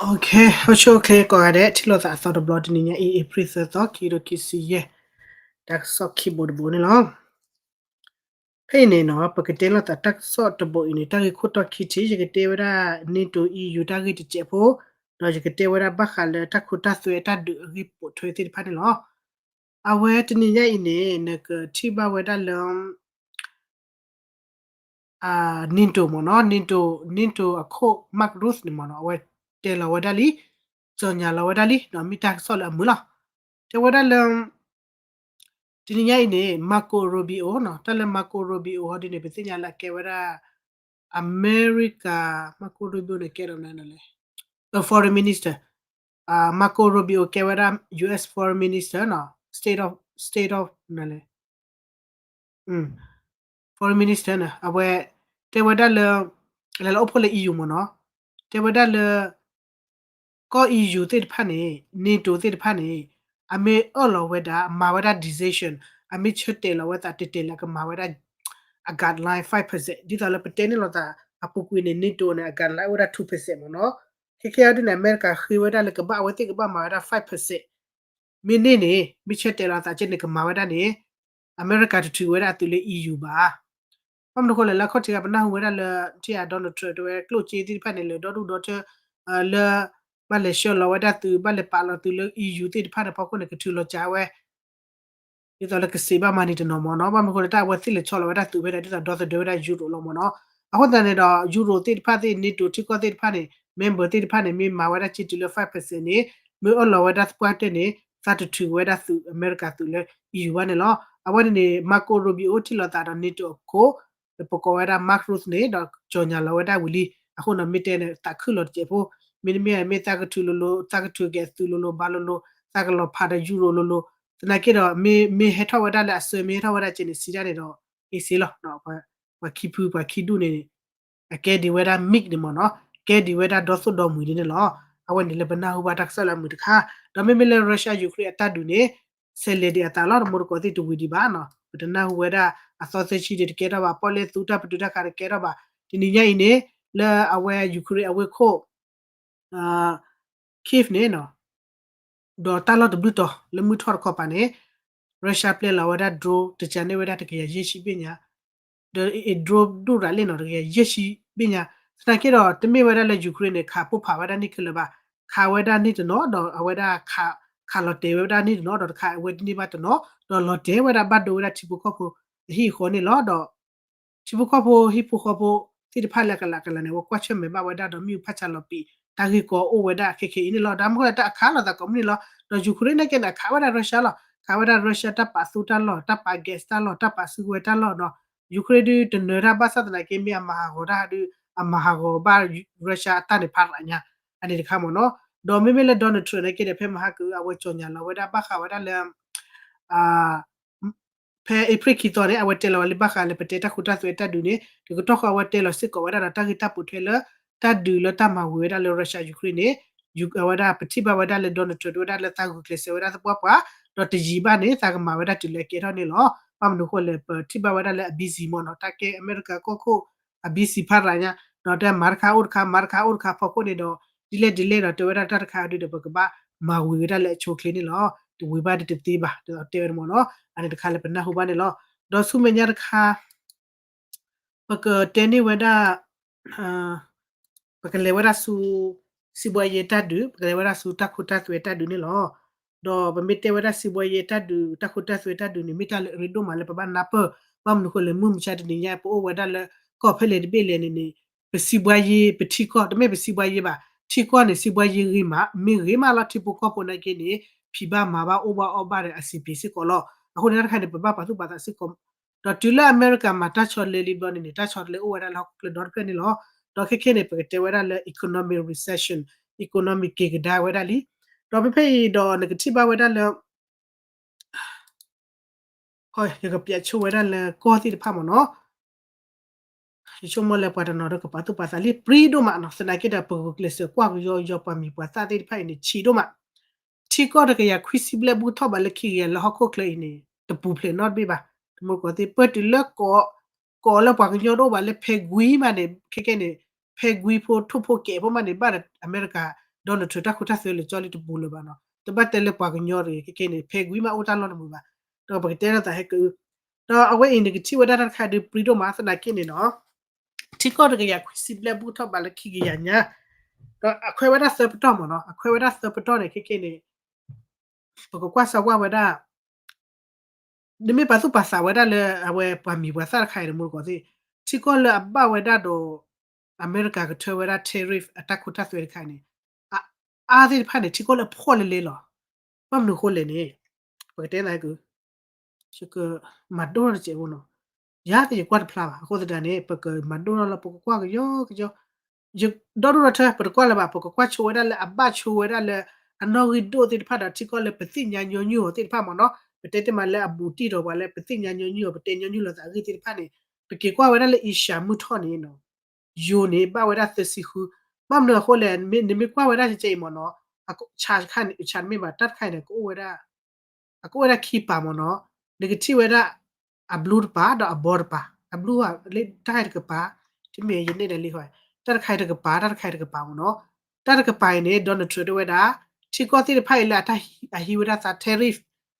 အိၣ်ဆူၣ်အိၣ်ချ့ကိးဂၤဒဲး ထံၣ်လိာ်သးအသီတဘျီ တနံၤညါအံၤ အ့ဖြ့ၣ်သၢသီ ခံကထိခံဆံယဲၢ် တၢ်ကစီၣ်ခံဘိတဘိန့ၣ်လီၤ. ဖဲအံၤန့ၣ်နီၤ ပကတဲလိာ်သးတၢ်ကစီၣ်တဘိအံၤန့ၣ် တၢ်ဂ့ၢ်ခိၣ်တီခံထံး ယကတဲဝဲဒၣ် NATO EU တၢ်ဂ့ၢ်တစဲးဖိ ဒီးယကတဲဝဲဒၣ်ဘၣ်ဃးလၢတၢ်ခိတၢ်သွဲတၢ်ဒုးအဂ့ၢ်ပိာ်ထွဲသ့ၣ်တဖၣ်န့ၣ်လီၤ. အဝဲတနံၤညါအံၤန့ၣ် နကထံၣ်ဘၣ်ဝဲဒၣ်လၢ NATO မ့ၢ်နီၤ NATO အခိၣ် Mark Rutte န့ၣ်မ့ၢ်နီၤ အဝဲတဲလီၤဝဲဒၣ်လံ ကြေညာလီၤဝဲဒၣ်လံ ဒီးမ့ၢ်တၢ်ကစီၣ်လၢအမုာ်လီၤ. တဲဝဲဒၣ်လၢ တနံၤညါအံၤန့ၣ် Marco Rubio နီၤ တၢ်လၢ Marco Rubio ဟီဒ်န့ၣ် ပသ့ၣ်ညါလၢအကဲဝဲဒၣ် အမဲရကၤ Marco Rubio န့ၣ်ကဲဒီးနလဲၣ် Foreign Minister, Marco Rubio ကဲဝဲဒၣ် US Foreign Minister နီၤ State of State of နလဲၣ် Foreign Minister န့ၣ် အဝဲတဲဝဲဒၣ်လၢ လၢလၢအိၣ်ဖှိၣ်လၢ EU မ့ၢ်နီၤ တဲဝဲဒၣ်လၢ ကီၢ် EU သ့ၣ်တဖၣ်န့ၣ် NATO သ့ၣ်တဖၣ်န့ၣ် အမ့ၢ်အၢၣ်လီၤဝဲဒၣ် မၤဝဲဒၣ် decision အမ့ၢ်ဆၢတဲာ်လီၤဝဲသးတဲာ်တဲာ်လၢကမၤဝဲဒၣ် အ guideline five percent ဒ်သိးလၢပတဲန့ၢ်လိာ်သးအပူၤကွံာ်န့ၣ် NATO န့ၣ် အ guideline အိၣ်ဝဲဒၣ် two percent မ့ၢ်နီၤ ခဲခဲအံၤဒ်န့ၣ် အမဲရကၤဃ့ဝဲဒၣ်လၢကဘၣ်အဝဲသ့ၣ်ကဘၣ်မၤဝဲဒၣ် five percent မ့ၢ်န့ၢ်န့ၣ် မ့ၢ်ဆၢတဲာ်လီၤသးကဲန့ၣ် ကမၤဝဲဒၣ်န့ၣ် အမဲရကၤတထုးဝဲဒၣ်အသုးလၢ EU ဘၣ်. ဘၣ်မနုၤဃိလဲၣ် လၢအခီၣ်ထံးဂၤ ပနၢ်ဟူဝဲဒၣ်လၢ ထံၣ်ဧါ Donald Trump တဲဝဲ ကျိၣ်စ့သ့ၣ်တဖၣ်န့ၣ် လဲၤဒီဒူၣ်ဒီထၢ လၢ ဘၣ်လဲၤဆှၢလီၤဝဲဒၣ်သုး ဘၣ်လဲၤပာ်လီၤသုးလၢ EU သ့ၣ်တဖၣ်န့ၣ် ဖီခိၣ်န့ၣ် ကထုးလီၤစှၤဝဲ ဒ်သိးလၢကစံးဘၣ်မၤန့ၢ်တနီၤမ့ၢ်နီၤ ဘၣ်မနုၤဃိလဲၣ် တၢ်အဝဲသ့ၣ်လဲၤဆီလီၤဝဲဒၣ်သုးဖဲဒၣ် ဒ်သိးဒီသဒၢဝဲဒၣ် Europe လီၤမ့ၢ်နီၤ. အဃိသတးန့ၣ်ဒီး Europe သ့ၣ်တဖၣ်သ့ၣ် NATO ထံကီၢ်သ့ၣ်တဖၣ်န့ၣ် member သ့ၣ်တဖၣ်န့ၣ် မ့ၢ်မၤဝဲဒၣ်က့တုၤလၢ five percent န့ၣ် မ့ၢ်အၢၣ်လီၤဝဲဒၣ်သပှၢ်တၢၢ်န့ၣ် သးတထုးဝဲဒၣ်သုး အမဲရကၤသုးလၢ EU ဘၣ်န့ၣ်လီၤ. အဝဲန့ၣ်န့ၣ် Marco Rubio ထံၣ်လိာ်သးဒီး NATO အခိၣ် ပကိးဝဲဒၣ် Mark Rutte န့ၣ် ဒီး ကြေညာ လီၤဝဲဒၣ်ဝံၤလံ. အဃိန့ၣ် မ့ၢ်တဲန့ၣ် သးခုလီၤတစဲးဖိ မ့တမ့ၢ် မ့ၢ်သးကထုးလိၤလိၤ သးကထုးက့ၤအသုးလိၤလိၤ ဘၣ်လိၤလိၤ သးကလီၤဖးဒီး Europe လိၤလိၤ သနာ်က့ဒီး မ့ၢ်ဟဲထီၣ်ဝဲဒၣ်လၢအစၢၤ မ့ၢ်ဟဲထီၣ်ဝဲဒၣ်က့န့ၣ် စံးဒၣ်န့ၣ်ဒီး အ့စ့လီၤ ပှၤခံဖုပှၤခံဒူၣ်န့ၣ် အကဲဒံးဝဲဒၣ် MiG န့ၣ်မ့ၢ်နီၤ ကဲဒံးဝဲဒၣ်ဒီသိၣ်ဒီမှံၤဒ်န့ၣ်လီၤ. အဝဲန့ၣ်လၢပနၢ်ဟူဘၣ်တၢ်ကစီၣ်လၢအမုာ်တခါ ဒီးမ့မ့ၢ်လၢ Russia Ukraine အတၢ်ဒုးန့ၣ် ဆဲးလဲၤဒံးအသးလီၤ တမိၢ်တကိးသ့ၣ်တဝံၤဒံးဘၣ်နီၤ ပတနၢ်ဟူဝဲဒၣ် အသီသၢဆံဒံးတကဲထီၣ်ဘၣ် ပီၣ်လဲၣ်သူတၢ်ပတုာ်တၢ်ခးတကဲထီၣ်ဘၣ် တနံၤညါအံၤန့ၣ် လၢအဝဲ Ukraine အဝ့ၢ်ခိၣ် Kyiv န့ၣ် ဒီးတၢ်လီၢ်တဘျုးတီၤလၢမုၢ်ထီၣ်တခီပၤန့ၣ် Russia ပျဲလီၤဝဲဒၣ် drone တကန့ၢ်ဝဲဒၣ်တကယၤယဲၢ်ဆံဘ့ၣ်ညါ ဒီး drone ဒိၣ်ရၤလ့ၣ်နီၤ တကယၤယဲၢ်ဆံဘ့ၣ်ညါ သနာ်က့ဒီး တမ့ၢ်ဝဲဒၣ်လၢ Ukraine န့ၣ် ခးပိၢ်ဖးဝဲဒၣ်န့ၢ်ခဲလၢာ်ဘၣ် ခးဝဲဒၣ်န့ၢ်တနီၤ ဒီးအဝဲဒၣ် ခးလီၤတဲာ်ဝဲဒၣ်န့ၢ်တနီၤ ဒီးတခးအဝဲဒၣ်န့ၢ်ဘၣ်တနီၤ ဒီးလီၤတဲာ်ဝဲဒၣ်ဘၣ်ဒိဝဲဒၣ်ထံဖိကီၢ်ဖိအဟံၣ်အဃီန့ၣ်လီၤ ဒီး ထံဖိကီၢ်ဖိဟံၣ်ဖိဃီဖိသ့ၣ်တဖၣ်လၢအကလးကလးန့ၣ် အဝဲကွၢ်ဆၢၣ်မဲာ်ဘၣ်ဝဲဒၣ်ဒီးမ့ၣ်အူဖးဆါလီၤပံာ် တၢ်ဂ့ၢ်ကီအိၣ်ဝဲဒၣ်ခဲခဲအံၤန့ၣ်လီၤ. ဒီးမ့ၢ်လၢတၢ်အခးလိာ်သးကိးမုၢ်နံၤလီၤ. ဒီး Ukraine န့ၣ်က့န့ၣ် အခးဝဲဒၣ် Russia လီၤ. ခးဝဲဒၣ် Russia တၢ်ပာ်သူတၢ်လီၢ် တၢ်ပာ် gas တၢ်လီၢ် တၢ်ပာ်စုကဝဲၤတၢ်လီၢ်ဒီး Ukraine ဒုးတနၢၤတၢ်ဘၣ်ဆၣ်သနာ်က့ မ့ၢ်အမၤဟးဂီၤတၢ်ဒုး အမၤဟးဂီၤဘၣ် Russia အတၢ်န့ၣ်ဖးရးညါ အန့ၣ်တခါမ့ၢ်နီၤ. ဒီးမ့မ့ၢ်လၢ Donald Trump န့ၣ်က့ဒီး ဖဲမဟါကအု အဝဲ ကြေညာ လီၤဝဲဒၣ်ဘၣ်ဃးဝဲဒၣ်လၢ ဖဲအ့ဖြ့ၣ်ခံသီန့ၣ် အဝဲတဲလီၤဝဲလၢဘၣ်ဃးလၢပတဲတၢ်ခိတၢ်သွဲတၢ်ဒုးန့ၣ် တကတီၢ်ဃီအဝဲတဲလီၤစ့ၢ်ကီးဝဲဒၣ်ဒီးတၢ်ဂ့ၢ်တၢ်ပိာ်ထွဲလၢ တၢ်ဒုးလၢတၢ်မၤဝံၤဝဲဒၣ်လၢ Russia Ukraine န့ၣ် အဝဲဒၣ်ပထံၣ်ဘၣ်ဝဲဒၣ်လၢ Donald Trump တဲဝဲဒၣ်လၢသးဂုာ်ကျဲးစၢးဝဲဒၣ်သပှၢ်ပှၢ် ဒီးတယံာ်ဘၣ်န့ၣ် သးကမၤဝဲဒၣ်တုၤလၢအကဲထီၣ်န့ၣ်လီၤ. ဘၣ်မနုၤဃိလဲၣ် ပထံၣ်ဘၣ်ဝဲဒၣ်လၢအ busy မ့ၢ်နီၤ တၢ်ကဲအမဲရကၤကီၢ်ခိၣ် အ busy ဖးရးညါ ဒီးတဲမၤတခါအိၣ်တခါ မၤတခါအိၣ်တခါဖီခိၣ်န့ၣ်ဒီး ဒ်လဲၣ်ဒ်လဲၣ်ဒီးတဲဝဲဒၣ်တၢ်တခါဒုးဒီး ပကဘၣ်မၤဝံၤဝဲဒၣ်လၢအဆိအချ့န့ၣ်လီၤ. တဝံၤဘၣ်ဒီးတသ့ဘၣ် ဒီးတဲဝဲဒၣ်မ့ၢ်နီၤ အန့ၣ်တခါလၢပနၢ်ဟူဘၣ်န့ၣ်လီၤ. ဒီးဆူမဲာ်ညါတခါ ပကတဲန့ၢ်ဝဲဒၣ် ပကလဲၤဝဲဒၣ်ဆူ စံးဘှါယဲတၢ်ဒုး ပကလဲၤဝဲဒၣ်ဆူတၢ်ခိတၢ်သွဲတၢ်ဒုးန့ၣ်လီၤ. ဒီးပမ့ၢ်တဲဝဲဒၣ်စံးဘှါယဲတၢ်ဒုး တၢ်ခိတၢ်သွဲတၢ်ဒုးန့ၣ် မ့ၢ်တၢ်လၢအရ့ဒိၣ်မးလၢပဘၣ်နၢ်ပၢၢ် ဘၣ်မနုၤဃိလဲၣ် မုၢ်မဆါတနံၤညါ ပအိၣ်ဝဲဒၣ်လၢ ကီၢ်ဖဲလဲၣ်တဘ့ၣ်လဲၣ်န့ၣ်န့ၣ် ပစံးဘှါယဲ ပထံကီၢ် တမ့ၢ်ပစံးဘှါယဲဘၣ် ထံကီၢ်န့ၣ် စံးဘှါယဲဂ့ၤမး မ့ၢ်ဂ့ၤမးလီၤ ထံဖိကီၢ်ဖိနာ်က့န့ၣ် ဖံးဘၣ်မၤဘၣ်အိၣ်ဘၣ်အီၣ်ဘၣ်ဒီး အဆင်ပြေစ့ၢ်ကီးလီၤ. အဃိန့ၣ်တၢ်တခါန့ၣ် ပဘၣ်ပာ်သူၣ်ပာ်သးစ့ၢ်ကီး ဒီးတုၤလၢအမဲရကၤမၤတၢ်ဆီတလဲလံဘျီန့ၣ်န့ၣ် တၢ်ဆီတလဲအိၣ်ဝဲဒၣ်လၢဟီၣ်ခိၣ်ချၢဒီတဖျၢၣ်န့ၣ်လီၤ. ဒီးခဲခဲန့ၣ် ပကတဲဝဲဒၣ်လၢ economic recession, economic က့ၤကဒါဝဲဒၣ်လံ. ဒီးဖဲဖဲအံၤဒီးနကထံၣ်ဘၣ်ဝဲဒၣ်လၢ ယကပြးဆိဝဲဒၣ်လၢကီၢ်သ့ၣ်တဖၣ်မ့ၢ်နီၤ ယဆိကမိၣ်လၢပှၤတနီၤဒီးကပာ်သူၣ်ပာ်သးလံ ပြံဒိၣ်မးနီၤ သနာ်က့ဒီး ပဂုာ်ကျဲးစၢးကွၢ်ကယီကယီပှၤမံၤပှၤသၣ်သ့ၣ်တဖၣ်အံၤန့ၣ် ဆံးဒိၣ်မး ထံကီၢ်တကယၤခွံဆံဘျဲၣ်ဘူးထီၣ်ဘၣ်လၢခံကယၤလၢဟီၣ်ခိၣ်ချၢအံၤန့ၣ် တပူၤဖျဲးနီတဘ့ၣ်ဘၣ်. တမူတကိးသ့ၣ် ပၢတုၤလၢ ကိးလၢပှၤကညီတအိၣ်ဘၣ်လၢဖဲကွံမးန့ၣ် ခဲကဲန့ၣ် ဖဲကွံဖိထိၣ်ဖိကဲးဖိမးန့ၣ် ဘၣ်ဒီးအမဲရကၤ Donald Trump တၢ်ခိတၢ်သွဲလၢကၠီလံတဘူးလၢၤဘၣ်နီၤ. တဘၣ်တဲလၢပှၤကညီတဂ့ၤ ခဲကဲန့ၣ် ဖဲကွံမးအိၣ်တၢ်လီၢ်တမုာ်ဘၣ်. ဒီးပကတဲထီၣ်သးဟဲက့ၤ ဒီးအဝဲအံၤန့ၣ် ကထံၣ်ဝဲဒၣ်တၢ်တခါဒုး ပြံဒိၣ်မး သနာ်က့န့ၣ်နီၤ ထံကီၢ်တကယၤခွံဆံဘျဲၣ် ဘူၣ်ထီၣ်ဘးလၢခံကယၤညါ, ဒီးအခွဲးဝဲဒၣ်သၢပတီၢ်မ့ၢ်နီၤ. အခွဲးဝဲဒၣ်သၢပတီၢ်န့ၣ် ခဲကဲန့ၣ် ပကကွၢ်စၢ်ဝဲဒၣ် နမ့ၢ်ပာ်သူၣ်ပာ်သးဝဲဒၣ်လၢအဝဲပှၤမံၤပှၤသၣ်တခါအံၤန့ၣ် မူတကိးသ့ၣ် ထံကီၢ်လၢအဘၣ်ဝဲဒၣ်ဒီး အမဲရကၤကထၢဝဲဒၣ် tariff အတၢ်ခိတၢ်သွဲတခါအံၤန့ၣ် အအါသ့ၣ်တဖၣ်န့ၣ် ထံကီၢ်လၢအဖှီၣ်လၢလဲလီၤ. ဘၣ်မနုၤအဃိလဲၣ်န့ၣ် ပကတဲသးက ယကမၤဒိၣ်ထီၣ်တစဲးဖိနီၤ. ယၤသ့ၣ်ယကွၢ်တဖျါဘၣ်. အဃိသတးန့ၣ် ပကမၤဒိၣ်ထီၣ်လၢပကကွၢ်ကယီကယီ ယဒီဒိၣ်ဒီထၢ ပတကွၢ်လၢၤဘၣ်. ပကကွၢ်ဆိဝဲဒၣ်လၢအဘၣ်ဆိဝဲဒၣ်လၢ အနီၣ်ဂံၢ်ဒိၣ်သ့ၣ်တဖၣ်ဒီး ထံကီၢ်လၢပသ့ၣ်ညါညီနုၢ်အီၤသ့ၣ်တဖၣ်မ့ၢ်နီၤ. ပတဲတ့ၢ်မးလၢအဘူးတံၢ်ဒီးပှၤလၢပသ့ၣ်ညါညီနုၢ်အီၤ ပတဲညီနုၢ်လိာ်သးအဂ့ၢ်သ့ၣ်တဖၣ်န့ၣ် ပက့ၤကွၢ်ဝဲဒၣ်လၢ Asia မုၢ်ထီၣ်န့ၣ်နီၤ ယိၤန့ၣ် ဘၣ်ဝဲဒၣ်သၢဆံဃု. ဘၣ်မနုၤအဃိလဲၣ် နမ့ၢ်ကွၢ်ဝဲဒၣ်ကဲအံၤမ့ၢ်နီၤ အဆါတခါန့ၣ် အဆါတမ့ၢ်ဘၣ် တၢ်တခါအံၤန့ၣ် ကအိၣ်ဝဲဒၣ် အကအိၣ်ဝဲဒၣ်ခံပၤမ့ၢ်နီၤ. နကထံၣ်ဝဲဒၣ် အဘျူးတပၤ ဒီးအဘီတပၤ. အဘျူး လၢတၢ်တခါအံၤတကပၤ, တမ့ၢ်ယန့ၢ်ဒီးလံဃီ, တၢ်တခါအံၤတကပၤ တၢ်တခါအံၤတကပၤမ့ၢ်နီၤ. တၢ်တကပၤအံၤန့ၣ် Donald Trump တဲဝဲဒၣ် ထံကီၢ်သ့ၣ်တဖၣ်အံၤလၢအတၢ်ဟံးဝဲဒၣ်သး tariff,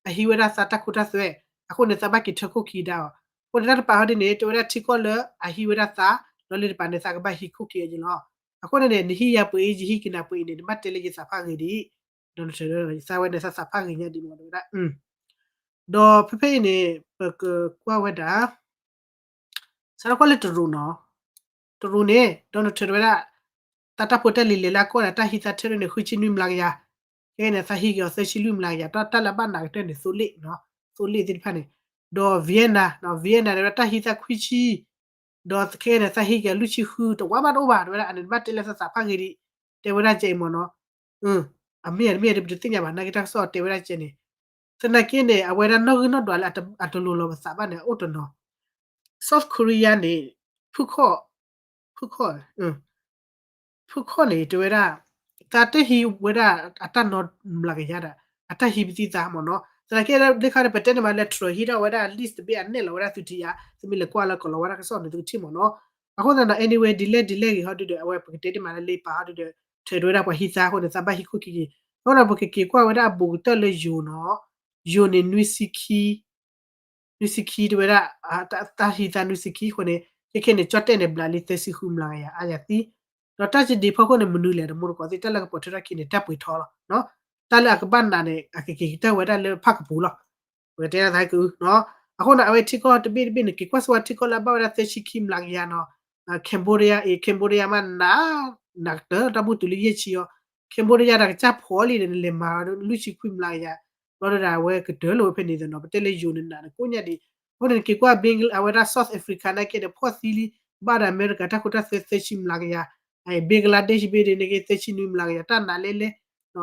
အဟံးဝဲဒၣ်သးတၢ်ခိတၢ်သွဲ, အဃိန့ၣ် သးဘၣ်က့ၤထၢခိၣ်ခံဒါအီၤ. အဃိန့ၣ် တၢ်တပၤဟီဒ်န့ၣ် တဲဝဲဒၣ်ထံကီၢ်လၢအဟံးဝဲဒၣ်သး ဒီးလၢတပၤန့ၣ် သးကဘၣ်ဟံးခိၣ်ခံအီၤက့ၤလီၤ. အဃိန့ၣ်န့ၣ် နဟံးယၤပှဲၤအံၤ ယဟံးက့ၤနၤပှဲၤအံၤန့ၣ် နဘၣ်တဲလၢယသးဖးဂ့ၤဒံး, Donald Trump သးဝဲန့ၣ်သးသးဖးဂ့ၤညါဒံးမ့ၢ်တဲဝဲဒၣ်. ဒီးဖဲဖဲအံၤန့ၣ် ပကကွၢ်ဝဲဒၣ် စးထီၣ်ကွၢ်လၢတရူးနီၤ, တရူးန့ၣ် Donald Trump တဲဝဲဒၣ် သးတၢ်ဖိတၢ်လံၤလဲၤလၢအကီၢ်န့ၣ် တၢ်ဟံးသး tariff န့ၣ် ဃုဆံနွံမျးကယၤ, ခဲအံၤန့ၣ် သးဟံးက့ၤအီၤသၢဆံလွံၢ်မျးကယၤ, တၢ်လၢအဘၣ်နးကတၢၢ်န့ၣ် သိလ့ၣ်နီၤ, သိလ့ၣ်သ့ၣ်တဖၣ်န့ၣ်, ဒီး Vietnam နီၤ, Vietnam တဲဝဲဒၣ်တၢ်ဟံးသးခွံဆံ, ဒီးခဲအံၤန့ၣ် သးဟံးက့ၤအီၤလွံၢ်ဆံဃု, တဝါဘၣ်တအိၣ်ဘၣ် တဲဝဲဒၣ် အန့ၣ်ဘၣ်တဲလၢသးသးဖးဂ့ၤဒံး, တဲဝဲဒၣ်ကဲအံၤမ့ၢ်နီၤ, အမ့ၢ်အတမ့ၢ်ဒီးပတသ့ၣ်ညါဘၣ် နာ်က့တၢ်ကစီၣ်တဲဝဲဒၣ်ကဲန့ၣ်, သနာ်က့န့ၣ် အဝဲဒၣ်နီၣ်ဂံၢ်နီၣ်ဒွးလၢအတလိၤလီၤပသးဘၣ်န့ၣ် အအိၣ်တနီၤ South Korea န့ၣ် ဖုခီၣ်, ဖုခီၣ်, ဖုခီၣ်န့ၣ် တဲဝဲဒၣ် သးတဟံးဝဲဒၣ်အတၢ်နီတမျးကယၤဒီး အတၢ်ဟံးပသံသးမ့ၢ်နီၤ, သနာ်က့လၢခါန့ၣ် ပတဲန့ၢ်မးလၢ Trump ဟံးထီၣ်ဝဲဒၣ် list တဘ့ၣ် အနဲၣ်လီၤဝဲဒၣ်သုထံယါ, သုမ့ၢ်လဲၤကွၢ်လၢကလီၤဝဲဒၣ်ကစီၣ်န့ၣ် သုကထံၣ်မ့ၢ်နီၤ. အဃိသတးဒီး anyway ဒ်လဲၣ်ဒ်လဲၣ်ဂ့ၤဟီဒုဒီး အဝဲပကတဲတ့ၢ်မးလၢလ့ပာ်ဟီဒုဒီး Trump တဲဝဲဒၣ်ပှၤဟံးသးအဃိန့ၣ် သးဘၣ်ဟံးခိၣ်ခံက့ၤ, အဃိဒီးပကက့ၤကွၢ်ဝဲဒၣ်အဘူးကတၢၢ်လၢယိၤနီၤ, ယိၤန့ၣ် နွံဆံခံ နွံဆံခံ တဲဝဲဒၣ် တၢ်ဟံးသးနွံဆံခံအဃိန့ၣ် ခဲခဲန့ၣ် ကၠီၣ်တဲၣ်န့ၣ် ဘျးလံသၢဆံဃုမျးကယၤ အါယၤသံ, ဒီးတၢ်စဒံးဖီခိၣ်န့ၣ် မနုၤလဲၣ် တမူတကိးသ့ၣ် တၢ်လၢကပိာ်ထွဲထီၣ်ခံန့ၣ် တၢ်ပှ့ၤထီလီၤ, တၢ်လၢအကဘၣ်နးန့ၣ် အကက့ၤကတၢၢ်ဝဲဒၣ်လၢဖၣ်ကပူၤလီၤ, ပကတဲသးက အဃိန့ၣ် အဝဲထံကီၢ်တဘ့ၣ်တဘ့ၣ်န့ၣ် က့ၤကွၢ်စၢၤဝဲထံကီၢ်လၢအဘၣ်ဝဲဒၣ်သၢဆံခံမျးကယၤနီၤ, Cambodia အံၤ Cambodia မးနး နးကတၢၢ်တၢ်ဘူၣ်တုၤလၢယဲၢ်ဆံအီၤ, Cambodia တၢ်ကစၢ်ဖီလံန့ၣ် နလဲၤမၤလွံၢ်ဆံခွံမျးကယၤ, ဘျီဒီးအဝဲကတၢၢ်လီၤဝဲဖဲန့ၣ်သနီၤ ပတဲလၢယိၤန့ၣ်နးန့ၣ်ကိးညါဒံး, အဃိန့ၣ် နက့ၤကွၢ် Bangla အဝဲဒၣ် South Africa နာ်က့န့ၣ် ဖှီၣ်သံလံ, ဘၣ်ဒီးအမဲရကၤတၢ်ခိတၢ်သွဲသၢဆံမျးကယၤ, Bangladesh ဘ့ၣ်ဒ်န့ၣ်က့ သၢဆံနွံမျးကယၤ တၢ်နးလဲၣ်လဲၣ်,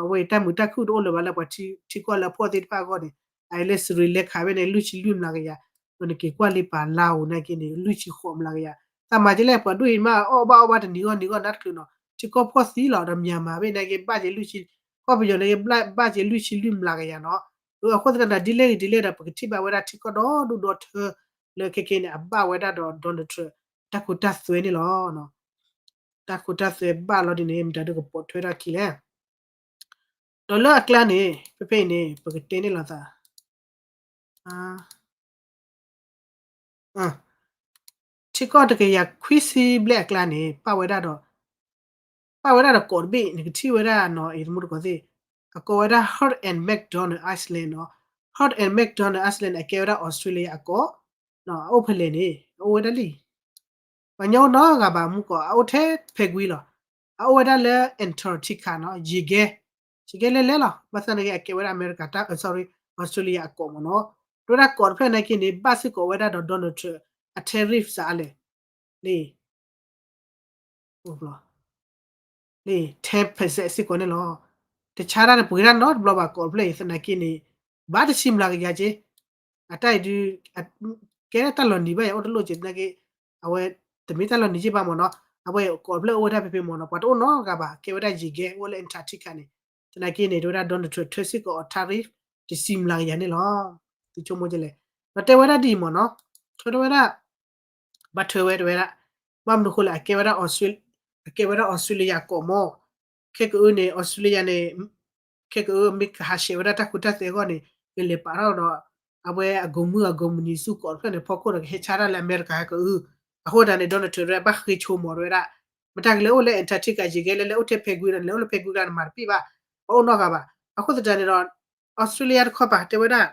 အဝဲအံၤတၢ်မုာ်တၢ်ခုၣ်တအိၣ်လၢၤဘၣ်လၢပှၤထံကီၢ်လၢအဖှီၣ်သ့ၣ်တဖၣ်အဂီၢ်န့ၣ်, အအံၤလၢ Sri Lanka ဘ့ၣ်န့ၣ် လွံၢ်ဆံလွံၢ်မျးကယၤ, ဒီးနက့ၤကွၢ်လ့ပာ် Laos နာ်က့န့ၣ် လွံၢ်ဆံဃိးမျးကယၤ, တၢ်မၤကဲလဲၣ် ပှၤဒိၣ်အံၤမး အီၣ်ဘၣ်အီၣ်ဘၣ်တနံၤဂီၢ်နံၤဂီၢ်နၤတချုးနီၤ ထံကီၢ်ဖှီၣ်သံလီၤ ဒီး Myanmar ဘ့ၣ်နာ်က့ ဘၣ်က့ၤလွံၢ်ဆံ, ကီၢ်ပယီၤနာ်က့ ဘၣ်က့ၤလွံၢ်ဆံလွံၢ်မျးကယၤနီၤ, အဃိသတးဒီး ဒ်လဲၣ်ဂ့ၤဒ်လဲၣ်ဒီး ပကထံၣ်ဘၣ်ဝဲဒၣ်ထံကီၢ်ဒီဒူၣ်ဒီထၢ လၢခဲခဲန့ၣ် အဘၣ်ဝဲဒၣ်ဒီး Donald Trump တၢ်ခိတၢ်သွဲန့ၣ်လီၤ. တၢ်ခိတၢ်သွဲဘၣ်လီၤဒ်န့ၣ် မတၤဒုးကပိာ်ထွဲထီၣ်ခံလဲၣ်. ဒီးလၢအကျါန့ၣ် ဖဲဖဲအံၤန့ၣ် ပကတဲန့ၢ်လီၤသး ထံကီၢ်တကယၤခွံဆံဘျဲၣ်အကျါန့ၣ် ပာ်ဝဲဒၣ်ဒီး ပာ်ဝဲဒၣ်ဒီးကီးတဘ့ၣ် နကထံၣ်ဝဲဒၣ်နီၤ အံၤတမူတကိးသ့ၣ် အကိးဝဲဒၣ် Heard and MacDonald Island နီၤ, Heard and MacDonald Island အကဲဝဲဒၣ် Australia အကီး, အအိၣ်ဖဲလဲၣ်န့ၣ် အအိၣ်ဝဲဒၣ်လံ ပှၤကညီအိၣ်နီတဂၤဘၣ်မူကီး အအိၣ်ထဲဖဲကွံလီၤ, အအိၣ်ဝဲဒၣ်လၢ Antarctica နီၤ ယံၤကဲ, ယံၤကဲလဲၣ်လဲၣ်လီၤ, ဘၣ်ဆၣ်န့ၣ်က့ အကဲဝဲဒၣ်အမဲရကၤ sorry Australia အကီးမ့ၢ်နီၤ, တဲဝဲဒၣ်ကီးတဖျၢၣ်နာ်က့န့ၣ် ဘၣ်စ့ၢ်ကီးဝဲဒၣ်ဒီး Donald Trump အ tariff စးလဲၣ်, လံ လံ ten percent စ့ၢ်ကီးန့ၣ်လီၤ, တဆါတၢ်န့ၣ် ပှ့ၤတၢ်နီတဘျီဘၣ် ကီးတဖျၢၣ်အံၤ သနာ်က့န့ၣ် ဘၣ်တဆံမျးကယၤက့, အတၢ်အံၤဒုး ကဲတၢ်လီၤနံၤဘၣ်ယၤအိၣ်တလိၣ်က့ သနာ်က့ အဝဲ တမ့ၢ်တၢ်လီၤနံၤက့ဘၣ်မ့ၢ်နီၤ, အဝဲကီးတဖျၢၣ်အိၣ်ဝဲဒၣ်ဖဲဖဲမ့ၢ်နီၤ ပှၤတအိၣ်နီတဂၤဘၣ် ကဲဝဲဒၣ်ယံၤကဲ အိၣ်လၢ Antarctica န့ၣ်, သနာ်က့န့ၣ် တဲဝဲဒၣ် Donald Trump ထၢစ့ၢ်ကီးအီၤ tariff တဆံမျးကယၤန့ၣ်လီၤ, သုဆိကမိၣ်ကလဲၣ်, ဒီးတဲဝဲဒၣ်ဒ်အံၤမ့ၢ်နီၤ, ထၢတဲဝဲဒၣ် ဘၣ်ထၢဝဲတဲဝဲဒၣ်, ဘၣ်မနုၤအဃိလဲၣ် အကဲဝဲဒၣ် အကဲဝဲဒၣ် Australia အကီးမ့ၢ် ခဲကအုန့ၣ် အီစထြ့လယါန့ၣ် ခဲကအုမ့ၢ်ကဟးဆှဲးဝဲဒၣ်တၢ်ခိတၢ်သွဲအဂီၢ်န့ၣ် ကလဲၤပာ်ထီၣ်ဒီး အဝဲအကိးမုၢ်အကိးမုၢ်နံၤဆူကီးတဖျၢၣ်န့ၣ် ဖီခိၣ်ဒီး ကဟဲဆါတၢ်လၢအမဲရကၤဟဲကအု. အဃိသတးန့ၣ် Donald Trump ဝဲဒၣ်ဘၣ်ဃ့ဆိကမိၣ်ဝဲဒၣ် မတၤကလဲၤအိၣ်လၢ Antarctica ယံာ်ကဲလဲၣ် လဲၤအိၣ်ထဲဖဲကွံဒီး လဲၤအိၣ်လၢဖဲကွံကျါန့ၣ် မၤတပ့ၢ်ဘၣ်, ပအိၣ်နီတဂၤဘၣ်. အဃိသတးန့ၣ်ဒီး အီစထြ့လယါတခီပၤတဲဝဲဒၣ်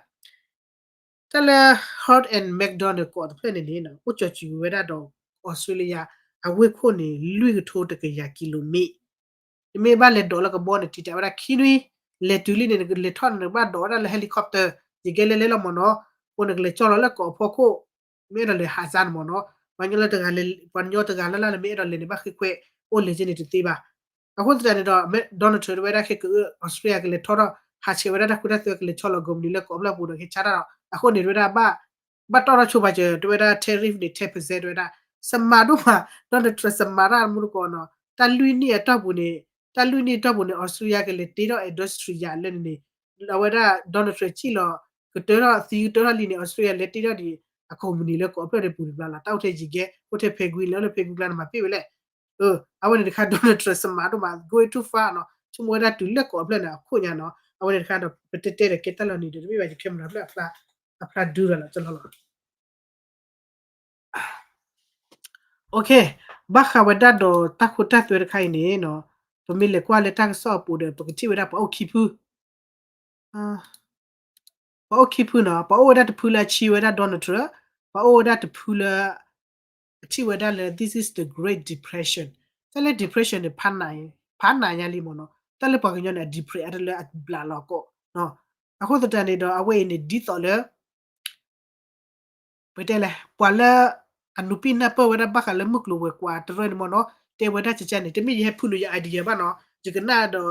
တၢ်လၢ Hod and McDonald ကိးတဖျၢၣ်န့ၣ်န့ၣ် အိၣ်ကၠီၤစူၤဝဲဒၣ်ဒီး အီစထြ့လယါ အဝ့ၢ်ခိၣ်န့ၣ် လွံၢ်ကထိတကယၤကံလိမ့ၣ်. နမ့ၢ်ဘၣ်လဲၤဒိးလၢကဘီန့ၣ် တံာ်တာ်ဝဲဒၣ်ခံနွံ, လဲၤတုၤလံန့ၣ် နကလဲၤထီၣ်န့ၣ် နကဘၣ်ဒိးဝဲဒၣ်လၢ helicopter ယံာ်ကဲလဲၣ်လဲၣ်လီၤမ့ၢ်နီၤ, အဃိန့ၣ် ကလဲၤကၠီလီၤလၢကီးဖီခိၣ်, မ့ၢ်အဲၣ်ဒိးလဲၤဟးစါန့ၣ်မ့ၢ်နီၤ, ပှၤကညီလၢတဂၤလၢ်လၢ်လၢမ့ၢ်အဲၣ်ဒိးလဲၤန့ၣ် ဘၣ်ဃ့ခွဲး, အိၣ်လဲၤက့န့ၣ်တသ့ဘၣ်. အဃိသတးန့ၣ်ဒီး Donald Trump တဲဝဲဒၣ်ခဲကအု အီစထြ့လယါကလဲၤထီၣ်ထီၣ် ဟးဆှဲးဝဲဒၣ်တၢ်ခိတၢ်သွဲ ကလဲၤဆီလီၤကိးမုၢ်နံၤလၢကီးဖျၢၣ်ပူၤဒီး ဟဲဆါတၢ်ဒီး အဃိန့ၣ် တဲဝဲဒၣ် ဘၣ်တီၢ်ထီၣ်ဆိပာ်စၢၤ တဲဝဲဒၣ် tariff န့ၣ် ten percent တဲဝဲဒၣ်, စမးဒိၣ်မး Donald Trump စမးတၢ်မူတကိးနီၤ, တၢ်လွံၢ်နံၣ်အတီၢ်ပူၤန့ၣ်, တၢ်လွံၢ်နံၣ်အတီၢ်ပူၤန့ၣ် အီစထြ့လယါကလဲၤတ့ထီၣ် industry ယံာ်လၢန့ၣ်န့ၣ်, အဝဲဒၣ် Donald Trump စံၣ်လီၤ ကတၢထီၣ်သံကတၢထီၣ်လံန့ၣ် အီစထြ့လယါလဲၤတ့ထီၣ်ဒံး အကိးမုၢ်နံၤလၢကီးဖျၢၣ်န့ၣ်ပူၤတဘျီလီၤ, တၢ်အိၣ်ထဲယံာ်ကဲ, အိၣ်ထဲဖဲကွံ လဲၤအိၣ်လၢဖဲကွံကျါန့ၣ် မၤပ့ၢ်ဝဲလဲၣ်. အဝဲန့ၣ်တခါ Donald Trump စမးဒိၣ်မး going too far နီၤ, ဆိကမိၣ်ဝဲဒၣ်တုၤလၢကီးဖျၢၣ်န့ၣ် အခိၣ်ညါနီၤ, အဝဲန့ၣ်တခါဒီး ပတဲတဲဒီးကဲတၢ်လီၤနံၤဒီး တမ့ၢ်ဘၣ်ယ camera ဖျၢၣ်အဖျါဒုလီၤလီၤ လီၤလီၤ. ဘၣ်ဃးဝဲဒၣ်ဒီးတၢ်ခိတၢ်သွဲတခါအံၤန့ၣ်နီၤ, ပမ့ၢ်လဲၤကွၢ်လၢတၢ်ကစီၣ်အပူၤဒီး ပကထံၣ်ဝဲဒၣ်ပှၤအိၣ်ခံဖု ပှၤအိၣ်ခံဖုနီၤ, ပှၤအိၣ်ဝဲဒၣ်တဖုလၢအဆံးဝဲဒၣ် Donald Trump, ပှၤအိၣ်ဝဲဒၣ်တဖုလၢ အထံၣ်ဝဲဒၣ်လၢ this is the Great Depression, တၢ်လၢ depression န့ၣ် ဖးနးညါလံမ့ၢ်နီၤ, တၢ်လၢပှၤကညီန့ၣ် အ depress အါတလၢအဘျးလီၤကီး, အဃိသတးန့ၣ်ဒီး အဝဲအံၤန့ၣ် ဒ်သိးလၢ ပတဲလဲၣ် ပှၤလၢ အနူးပံၢ်နၢ်ပၢၢ်ဝဲဒၣ်ဘၣ်ဃးလၢမုၢ်ကျိၤဝဲၤကွာ်တရၢန့ၣ်မ့ၢ်နီၤ, တဲဝဲဒၣ်ကကန့ၣ် တမ့ၢ်ယဟဲဖုၣ်နုာ်ယ idea ဘၣ်နီၤ, ယကနၣ်ဒီး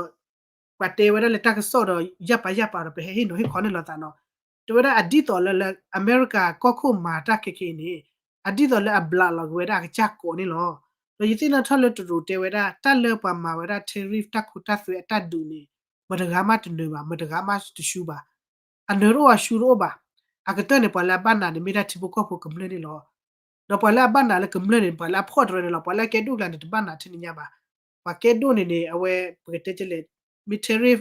ပှၤတဲဝဲဒၣ်လၢတၢ်ကစီၣ်ဒီး ယၢ်ပာ်ယၢ်ပာ်ဒီး ပဟဲဟ့ၣ်နီၤဟ့ၣ်ခီန့ၣ်လိာ်သးနီၤ, တဲဝဲဒၣ်အဒ်သိးလၢ လၢအမဲရကၤကီၢ်ခိၣ်မၤတၢ်ခဲခဲအံၤန့ၣ်, အဒ်သိးလၢအဘျးလီၤက့ၤဝဲဒၣ်အကစၢ်ကိးန့ၣ်လီၤ. ဒီးယသ့ၣ်နီၣ်ထီၣ်လၢတရူးတဲဝဲဒၣ် တၢ်လၢပှၤမၤဝဲဒၣ် tariff တၢ်ခိတၢ်သွဲအတၢ်ဒုးန့ၣ် မတဂၤမးတနၢၤဘၣ်, မတဂၤမးတဆူဘၣ် အနၢၤတအိၣ်အဆူတအိၣ်ဘၣ်. အကတၢၢ်န့ၣ် ပှၤလၢအဘၣ်နးန့ၣ် မ့ၢ်ဒၣ်ထံဖိကီၢ်ဖိကမျၢၢ်န့ၣ်လီၤ. ဒီးပှၤလၢအဘၣ်နးလၢကမျၢၢ်န့ၣ် ပှၤလၢအဖှီၣ်တရၢန့ၣ်လီၤ. ပှၤလၢအကဲဒိၣ်ကျါန့ၣ် တဘၣ်နးထဲန့ၣ်ညါဘၣ်. ပှၤကဲဒိၣ်န့ၣ်န့ၣ် အဝဲပကတဲကလဲၣ် မ့ၢ် tariff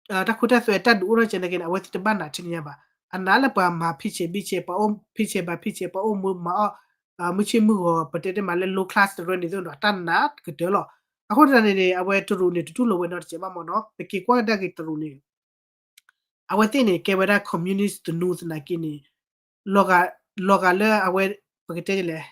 တၢ်ခိတၢ်သွဲတၢ်ဒုးအိၣ်ထီၣ်ကဲန့ၣ်က့န့ၣ် အဝဲသ့ၣ်တဘၣ်နးထဲန့ၣ်ညါဘၣ်. အနးလၢပှၤမၤဖံးဆဲးဘံးဆဲး ပှၤအိၣ်ဖံးဆဲးဘၣ်ဖံးဆဲး ပှၤအိၣ်မူမၤအီၣ် မုၢ်ဆ့ၣ်မုၢ်ဂီၤ ပတဲတမးလၢ low class တရၢန့ၣ်သိးဒီး တၢ်နးကတၢၢ်လီၤ. အဃိသတးန့ၣ်န့ၣ် အဝဲတရူးန့ၣ် တတူၢ်လိာ်ဝဲနီတစဲးဘၣ်မ့ၢ်နီၤ. ပက့ၤကွၢ်ကဒါက့ၤတရူးန့ၣ် အဝဲသ့ၣ်န့ၣ် ကဲဝဲဒၣ် communist သနူသနာ်က့န့ၣ် လီၤဂာ်လၢအဝဲ ပကတဲလဲၣ်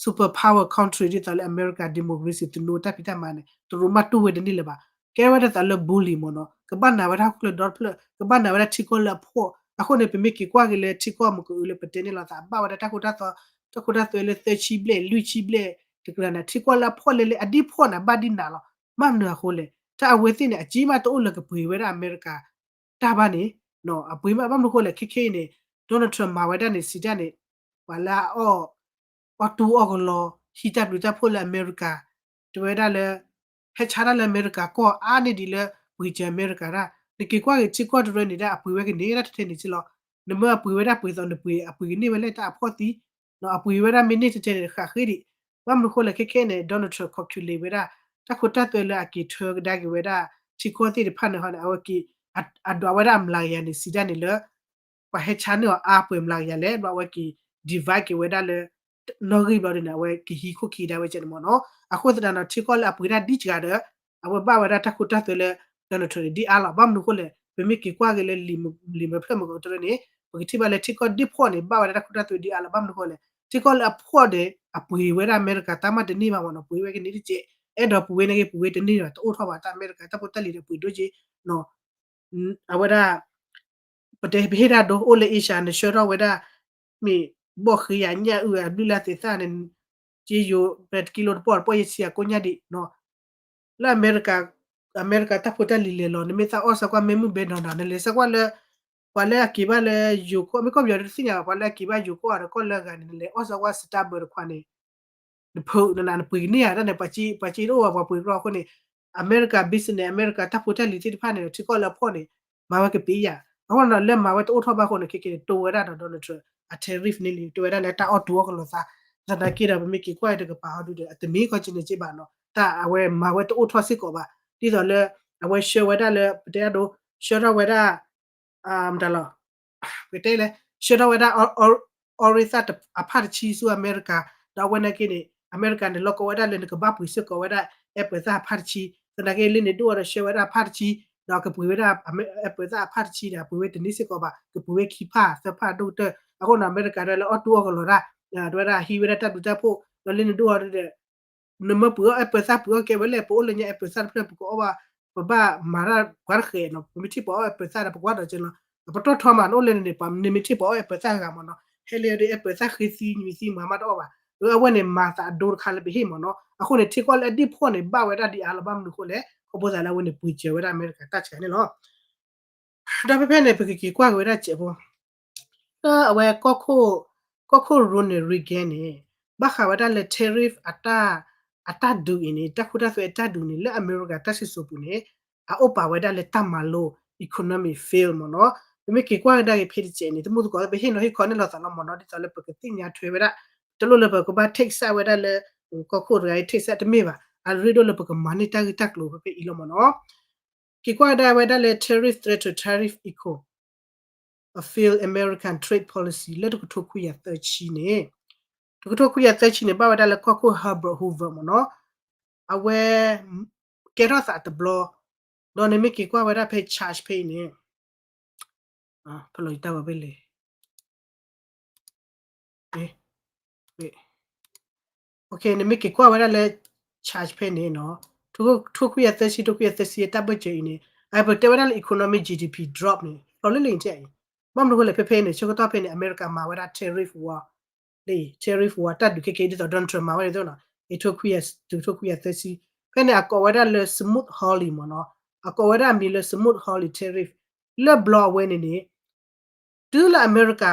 super power country ဒ်သိးလၢအမဲရကၤ democracy သနူတၢ်ဖံးတၢ်မၤန့ၣ် တရူးမးတူၢ်ဝဲတန့ၢ်လၢၤဘၣ်. ကဲဝဲဒၣ်သးလၢ bully မ့ၢ်နီၤ. ကဘၣ်နးဝဲဒၣ်ဟီၣ်ခိၣ်ချၢဒီတဖျၢၣ် ကဘၣ်နးဝဲဒၣ်ထံကီၢ်လၢအဖှီၣ်. အဃိန့ၣ် ပမ့ၢ်က့ၤကွၢ်က့ၤလၢထံကီၢ်မ့ၢ်ကအုလၢပတဲန့ၣ်လီၤသး ဘၣ်ဝဲဒၣ်တၢ်ခိတၢ်သွဲ တၢ်ခိတၢ်သွဲလၢသၢဆံဘျဲၣ် လွံၢ်ဆံဘျဲၣ် တကြၢးန့ၣ် ထံကီၢ်လၢအဖှီၣ်လဲၣ်လဲၣ် အဒ်ဖှီၣ်န့ၣ် ဘၣ်ဒ်နးလီၤ. ဘၣ်မနုၤအဃိလဲၣ် တၢ်အဝဲသ့ၣ်န့ၣ် အက့မးတအိၣ်လၢကပှ့ၤဝဲဒၣ်အမဲရကၤ တၢ်ဘၣ်န့ၣ် အပှ့ၤမး ဘၣ်မနုၤအဃိလဲၣ် ခဲခဲအံၤန့ၣ် Donald Trump မၤဝဲဒၣ်န့ၣ် စံးတၢ်န့ၣ် ပှၤလၢအအီၣ် အီၣ်တူၢ်အီၣ်ကလီ ဟံးတၢ်ဘျုးတၢ်ဖှိၣ်လၢအမဲရကၤ တဲဝဲဒၣ်လၢ ဟဲဆါတၢ်လၢအမဲရကၤကီၢ်အါန့ၢ်ဒံးလၢ ပှ့ၤစၢၤအမဲရကၤတၢ် နက့ၤကွၢ်က့ၤထံကီၢ်တရၢန့ၣ်ဒၣ် အပှ့ၤဝဲကန့ၢ်ဒၣ်ထဲထဲန့ၣ်စ့ၢ်လီၤ. နမ့ၢ်အပှ့ၤဝဲဒၣ်ပှ့ၤသိးနပှ့ၤ အပှ့ၤကန့ၢ်ဝဲလၢတၢ်အဖှီၣ်သံ အပှ့ၤဝဲဒၣ်မ့ၢ်န့ၢ်ထဲထဲန့ၣ် ဃးဃ့ဒံး ဘၣ်မနုၤအဃိလဲၣ် ခဲခဲန့ၣ် Donald Trump calculate ဝဲဒၣ် တၢ်ခိတၢ်သွဲလၢအက့ၤထၢကဒါက့ၤဝဲဒၣ် ထံကီၢ်သ့ၣ်တဖၣ်န့ၣ်ဟီန့ၣ် အဝဲက့ၤ အဒွးဝဲဒၣ်အမျးကယၤန့ၣ် စံးတၢ်န့ၣ်လၢ ပှၤဟဲဆါန့ၢ်အီၤအါပှဲၤမျးကယၤလဲၣ် ဘျီအဝဲက့ၤ divide က့ၤဝဲဒၣ်လၢ နီၣ်ဂံၢ်ဘျီဒ်န့ၣ် အဝဲက့ၤဟံးခိၣ်ခံဒါဝဲကဲန့ၣ်မ့ၢ်နီၤ. အဃိသတးဒီး ထံကီၢ်လၢအပှ့ၤတၢ်ဒ်စှၤဒီး အဝဲဘၣ်ဝဲဒၣ်တၢ်ခိတၢ်သွဲလၢ Donald Trump န့ၣ် ဒ်အါလီၤ. ဘၣ်မနုၤအဃိလဲၣ် ပမ့ၢ်က့ၤကွၢ်က့ၤလၢ လံာ်မၢဖျၢၣ်မၢကတရၢန့ၣ် ပကထံၣ်ဘၣ်လၢထံကီၢ်ဒ်ဖှီၣ်န့ၣ် ဘၣ်ဝဲဒၣ်တၢ်ခိတၢ်သွဲဒ်အါလီၤ. ဘၣ်မနုၤအဃိလဲၣ် ထံကီၢ်လၢအဖှီၣ်ဒီး အပှ့ၤဝဲဒၣ်အမဲရကၤတၢ်မးတန့ၢ်ဘၣ်မ့ၢ်နီၤ ပှ့ၤဝဲကန့ၢ်တကဲး အဲၣ်ဒိးပှ့ၤဝဲန့ၣ်ဂ့ၤ ပှ့ၤဝဲတန့ၢ်ဘၣ် တအိၣ်ထီၣ်ဘၣ်တၢ်အမဲရကၤတၢ်ဖိတၢ်လံၤဒီးပှ့ၤဒိၣ်က့ၤ အဝဲဒၣ် ပတဲပဟ့ၣ်ဒၣ်ဒိ အိၣ်လၢ Asia နဆှၢထီၣ်ဝဲဒၣ် မ့ၢ်ဘီၣ်ဃ့ယၤညၣ်အုၣ်အဘျုးလၢသ့ၣ်သၣ်န့ၣ် က့ယိၤ ပတကံလိတပီၢ်တပီၢ်ယဆံအကိးညါဒံးနီၤ လၢအမဲရကၤ အမဲရကၤတၢ်ဖိတၢ်လံၤလဲၤလီၤ နမ့ၢ်သးအီၣ်စၢၤကွၢ်မ့ၢ်မုၢ်ဘဲနီၤနီၤ နလဲၤစၢၤကွၢ်လၢ ပှၤလၢအက့ၤဘၣ်လၢယိၤကီၢ် မ့ၢ်ကီၢ်ပယီၤတသ့ၣ်ညါဘၣ် ပှၤလၢအက့ၤဘၣ်ယိၤကီၢ်ဒီးကီၢ်လၢအဂၤန့ၣ် နလဲၤအီၣ်စၢၤကွၢ် Starbucks တခွါန့ၣ် နဖုးနနးနပှ့ၤကန့ၢ်ဧါ တၢ်န့ၣ် ပှၤစ့တအိၣ်ဘၣ် ပှၤပှ့ၤကရီအဃိန့ၣ် အမဲရကၤ business အမဲရကၤတၢ်ဖိတၢ်လံၤသ့ၣ်တဖၣ်န့ၣ်ဒီး ထံကီၢ်လၢအဖှီၣ်န့ၣ် မၤဝဲကပ့ၤယၤ အဃိန့ၣ်ဒီး လၢမၤဝဲတအိၣ်ထီၣ်ဘၣ်အဃိန့ၣ် ခဲက့ၤန့ၣ် တိဝဲဒၣ်ဒီး Donald Trump အ tariff န့ၣ်လံ တိဝဲဒၣ်လၢတၢ်အီၣ်တူၢ်အီၣ်ကလီၤသး သနာ်က့ဒီး ပမ့ၢ်က့ၤကွၢ်အံၤတကပၤဟီဒုဒီး အတမ့ၢ်ခီကန့ၣ်က့ဘၣ်နီၤ တၢ်အဝဲမၤဝဲတအိၣ်ထီၣ်စ့ၢ်ကီးဘၣ် ဒ်သိးလၢ အဝဲဆှၢဝဲဒၣ်လၢ ပတဲအဒိ ဆှၢထီၣ်ဝဲဒၣ် မတၤလီၤ ပတဲလဲၣ် ဆှၢထီၣ်ဝဲဒၣ် Aurora အဖၣ်တဆံဆူအမဲရကၤ, ဒီးအဝဲနာ်က့န့ၣ် အမဲရကၤန့ၣ် လီၢ်ကီဝဲဒၣ်လၢနကဘၣ်ပှ့ၤစ့ၢ်ကီးဝဲဒၣ် Apple သၣ်အဖၣ်တဆံ, သနာ်က့လၢန့ၣ်ဒိၣ်အီၤဒီးဆှၢဝဲဒၣ်အဖၣ်တဆံ, ဒီးကပှ့ၤဝဲဒၣ် Apple သၣ်အဖၣ်တဆံဒီး အပှ့ၤဝဲတန့ၢ်စ့ၢ်ကီးဘၣ်, ကပှ့ၤဝဲခံဖၣ်သၢဖၣ်ဒိၣ်ကတၢၢ်, အဃိန့ၣ် အမဲရကၤဒၣ်လၢအီၣ်တူၢ်အီၣ်ကလီၤတၢ်, တဝဲဒၣ်ဟံးဝဲဒၣ်တၢ်ဘျုးတၢ်ဖှိၣ်, ဒီးလၢန့ၣ်ဒိၣ်အီၤဒီး နမ့ၢ်ပှ့ၤအီၣ် Apple သၣ်ပှ့ၤအီၣ်ကဲဝဲလဲၣ်, ပအိၣ်လၢညါ Apple သၣ်တဖျၢၣ်ပကအီၣ်ဘၣ်, ပဘၣ်မၤတၢ်ပှၤတဃဲးနီၤ, ပမ့ၢ်ထံၣ်ပှၤအီၣ် Apple သၣ်ဒီး ပကွၢ်ဒီးကဲလီၤ, ပတီၢ်ထီမး နအိၣ်လၢန့ၣ်န့ၣ် ပှၤနမ့ၢ်ထံၣ်ပှၤအီၣ် Apple သၣ်ဂၤမ့ၢ်နီၤ, ဟဲလၢဒီး Apple သၣ်ဃ့သံနွံသံမၤမးတအီၣ်ဘၣ်, အဝဲန့ၣ်မၤသးအဒိတခါလၢပဟ့ၣ်မ့ၢ်နီၤ, အဃိန့ၣ် ထံကီၢ်လၢအဒ့ၣ်ဖှီၣ်န့ၣ် ဘၣ်ဝဲဒၣ်ဒ်အါလီၤ, ဘၣ်မနုၤအဃိလဲၣ်, ခီဖျိသးလၢအဝဲန့ၣ်ပှ့ၤစၢၤဝဲဒၣ်အမဲရကၤတၢ်ဆှးန့ၣ်လီၤ. ဒီးဖဲဖဲန့ၣ် ပကက့ၤကွၢ်က့ၤဝဲဒၣ်စဲးဖိ လၢအဝဲ ကီၢ်ခိၣ် Ronald Reagan န့ၣ် ဘၣ်ဃးဝဲဒၣ်လၢ tariff အတၢ်ဒုးအံၤန့ၣ် တၢ်ခိတၢ်သွဲအတၢ်ဒုးန့ၣ် လၢအမဲရကၤတၢ်စံၣ်စိၤပူၤန့ၣ် အအိၣ်ပာ်ဝဲဒၣ်လၢတၢ်မၤလိ economic fail မ့ၢ်နီၤ, ပမ့ၢ်က့ၤကွၢ်ကဒါက့ၤဖဲတစဲးန့ၣ် တမူသကိး ပဟ့ၣ်နီၤဟ့ၣ်ခီန့ၢ်လိာ်သးလီၤမ့ၢ်နီၤ, ဒ်သိးလၢပကသ့ၣ်ညါထွဲဝဲဒၣ်, တလိၣ်လၢပကဘၣ် take side ဝဲဒၣ်လၢ ကီၢ်ခိၣ်တဂၤအံၤ take side တမ့ၢ်ဘၣ်, အရ့ဒိၣ်လၢပကမၤန့ၢ်တၢ်ဂ့ၢ်တၢ်ကျိၤဖဲဖဲအံၤလီၤမ့ၢ်နီၤ. က့ၤကွၢ်ကဒါဝဲဒၣ်လၢ tariff threat to tariff echo a failed American trade policy လၢတကထိခွံကယၤသၢဆံန့ၣ်, တကထိခွံကယၤသၢဆံန့ၣ် ဘၣ်ဝဲဒၣ်လၢကီၢ်ခိၣ် Herbert Hoover မ့ၢ်နီၤ, အဝဲ ကဲထီၣ်သးတဘျီ, ဒီးနမ့ၢ်က့ၤကွၢ်ဝဲဒၣ်ဖဲ charge ဖဲအံၤန့ၣ်, ဖဲလီၤယတၢ်ဝဲဖဲလဲၣ် နမ့ၢ်က့ၤကွၢ်ဝဲဒၣ်လၢ charge ဖဲန့ၣ်နီၤ, ထိခွံကယၤသၢဆံ ထိခွံကယၤသၢဆံ တၢ်ဘၢၣ်စၢၤအံၤန့ၣ် အပတဲဝဲဒၣ်လၢ economic G D P drop န့ၣ် လီၤလၢလၢန့ၣ်, ဘၣ်မနုၤအဃိလဲၣ် ဖဲဖဲန့ၣ် ဆၢကတီၢ်ဖဲန့ၣ် အမဲရကၤမၤဝဲဒၣ် tariff war လၢ tariff war တၢ်ဒုးခဲကဲဒ်သိး Donald Trump မၤဝဲဒ်သိးနီၤ, ထိခွံကယၤသၢဆံ, ဖဲန့ၣ်အကိးဝဲဒၣ်လၢ Smoot-Hawley မ့ၢ်နီၤ, အကိးဝဲဒၣ်အမံၤလၢ Smoot-Hawley tariff, လၢဘျီအဝဲန့ၣ်န့ၣ် တုၤလၢအမဲရကၤ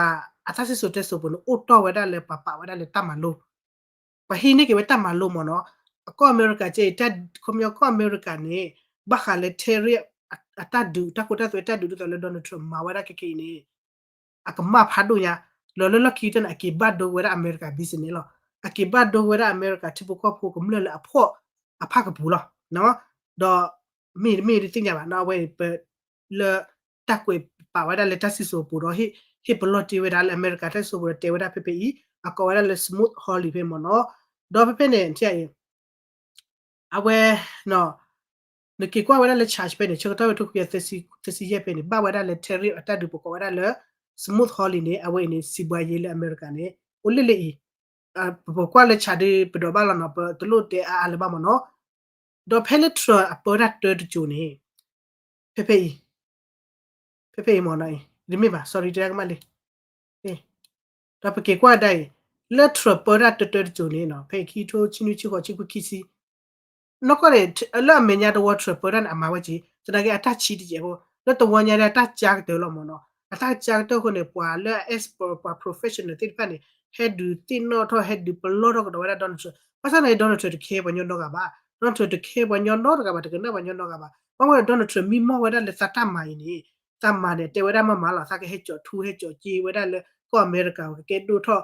အတၢ်စံၣ်စိၤတဲစိၤပူၤန့ၣ် အိၣ်တီၢ်ဝဲဒၣ်လၢပှၤပာ်ဝဲဒၣ်လၢတၢ်မၤလိ, ပှၤဟံးန့ၢ်က့ၤဝဲတၢ်မၤလိမ့ၢ်နီၤ, အကီၢ်အမဲရကၤကဲအံၤ ခီပညီကီၢ်အမဲရကၤန့ၣ် ဘၣ်ဃးလၢ tariff အတၢ်ဒုး တၢ်ခိတၢ်သွဲတၢ်ဒုးဒ်သိးလၢ Donald Trump မၤဝဲဒၣ်ခဲကဲအံၤန့ၣ် အကမၣ်ဖးဒိၣ်ညါ, လီၤလၢလီၢ်ခံကတၢၢ်န့ၣ် အက့ၤဘၣ်ဒိဝဲဒၣ်အမဲရကၤ business လီၤ, အက့ၤဘၣ်ဒိဝဲဒၣ်အမဲရကၤထံဖိကီၢ်ဖိကမျၢၢ်လၢအဖှီၣ်အဖၣ်ကပူၤလီၤ, ဒီး မ့ၢ်တမ့ၢ်တသ့ၣ်ညါဘၣ်နီၤ, အဝဲအံၤပ လၢ တၢ်ကွဲးပာ်ဝဲဒၣ်လၢတၢ်စံၣ်စိၤအပူၤဒီး ဟ့ၣ်ပလီၢ်တ့ၢ်ဝဲဒၣ်လၢအမဲရကၤတၢ်စံၣ်စိၤပူၤဒီးတဲဝဲဒၣ်ဖဲဖဲအံၤ, အကိးဝဲဒၣ်လၢ Smoot-Hawley ဖဲမ့ၢ်နီၤ, ဒီးဖဲဖဲန့ၣ် အဝဲ နက့ၤကွၢ်ဝဲဒၣ်လၢ charge ဖဲန့ၣ် ဆၢကတီၢ်ဝဲထိခွံကယၤသၢဆံယဲၢ်ဖဲန့ၣ် ဘၣ်ဝဲဒၣ်လၢ tariff အတၢ်ဒုးပကိးဝဲဒၣ်လၢ Smoot-Hawley န့ၣ် အဝဲအံၤန့ၣ် စံးဘှါယဲလၢအမဲရကၤန့ၣ် အိၣ်လၢလၢအံၤ, ပကွၢ်လၢ charge ဒ်ပဒိးဘၣ်လီၤနီၤ, ပတလိၣ်တဲအါအါလၢၤဘၣ်မ့ၢ်နီၤ, ဒီးဖဲလၢ Trump အပၢတၢ်တၢတစိၤန့ၣ် ဖဲဖဲအံၤ ဖဲဖဲအံၤမ့ၢ်နီၤအံၤ တမ့ၢ်ဘၣ် sorry တဲကမၣ်လံ, ဒီးပက့ၤကွၢ်ဒၣ်အံၤ လၢ Trump ပၢတၢ်တၢတစိၤန့ၣ်နီၤ ဖဲအံၤခံထိဆံနွံဆံဃိးဆံခွံခံဆံ နီၢ်ကီၢ်န့ၣ် လၢအမဲာ်ညါတဝီ Trump ပၢတၢ်န့ၣ် အမၤဝဲက့ၤ သနာ်က့အတၢ်ဆံးတကဲးဖိ လၢတဝီညါဒၣ်တၢ်ကၢကတၢၢ်လီၤမ့ၢ်နီၤ, အတၢ်ကၢကတၢၢ်အဃိန့ၣ် ပှၤလၢအ expert ပှၤ professional သ့ၣ်တဖၣ်န့ၣ် ဟဲဒုးသ့ၣ်နီၣ်ထီၣ် ဟဲဒုးပလီၢ်ထီၣ်ကဒီးဝဲဒၣ် Donald Trump, ဘၣ်ဆၣ်သနာ်က့ Donald Trump တခဲပှၤကညီနီတဂၤဘၣ်, Donald Trump တခဲပှၤကညီနီတဂၤဘၣ် တကနၣ်ပှၤကညီနီတဂၤဘၣ်, ဘၣ်မနုၤ Donald Trump မံမီၢ်ဝဲဒၣ်လၢသးတၢ်မၤအံၤန့ၣ် သးမၤန့ၣ် တဲဝဲဒၣ်မ့ၢ်မၤလီၤ သးကဟဲကၠီးထူဟဲကၠီးက့ဝဲဒၣ်လၢကီၢ်အမဲရကၤ ကကဲဒိၣ်ထီၣ်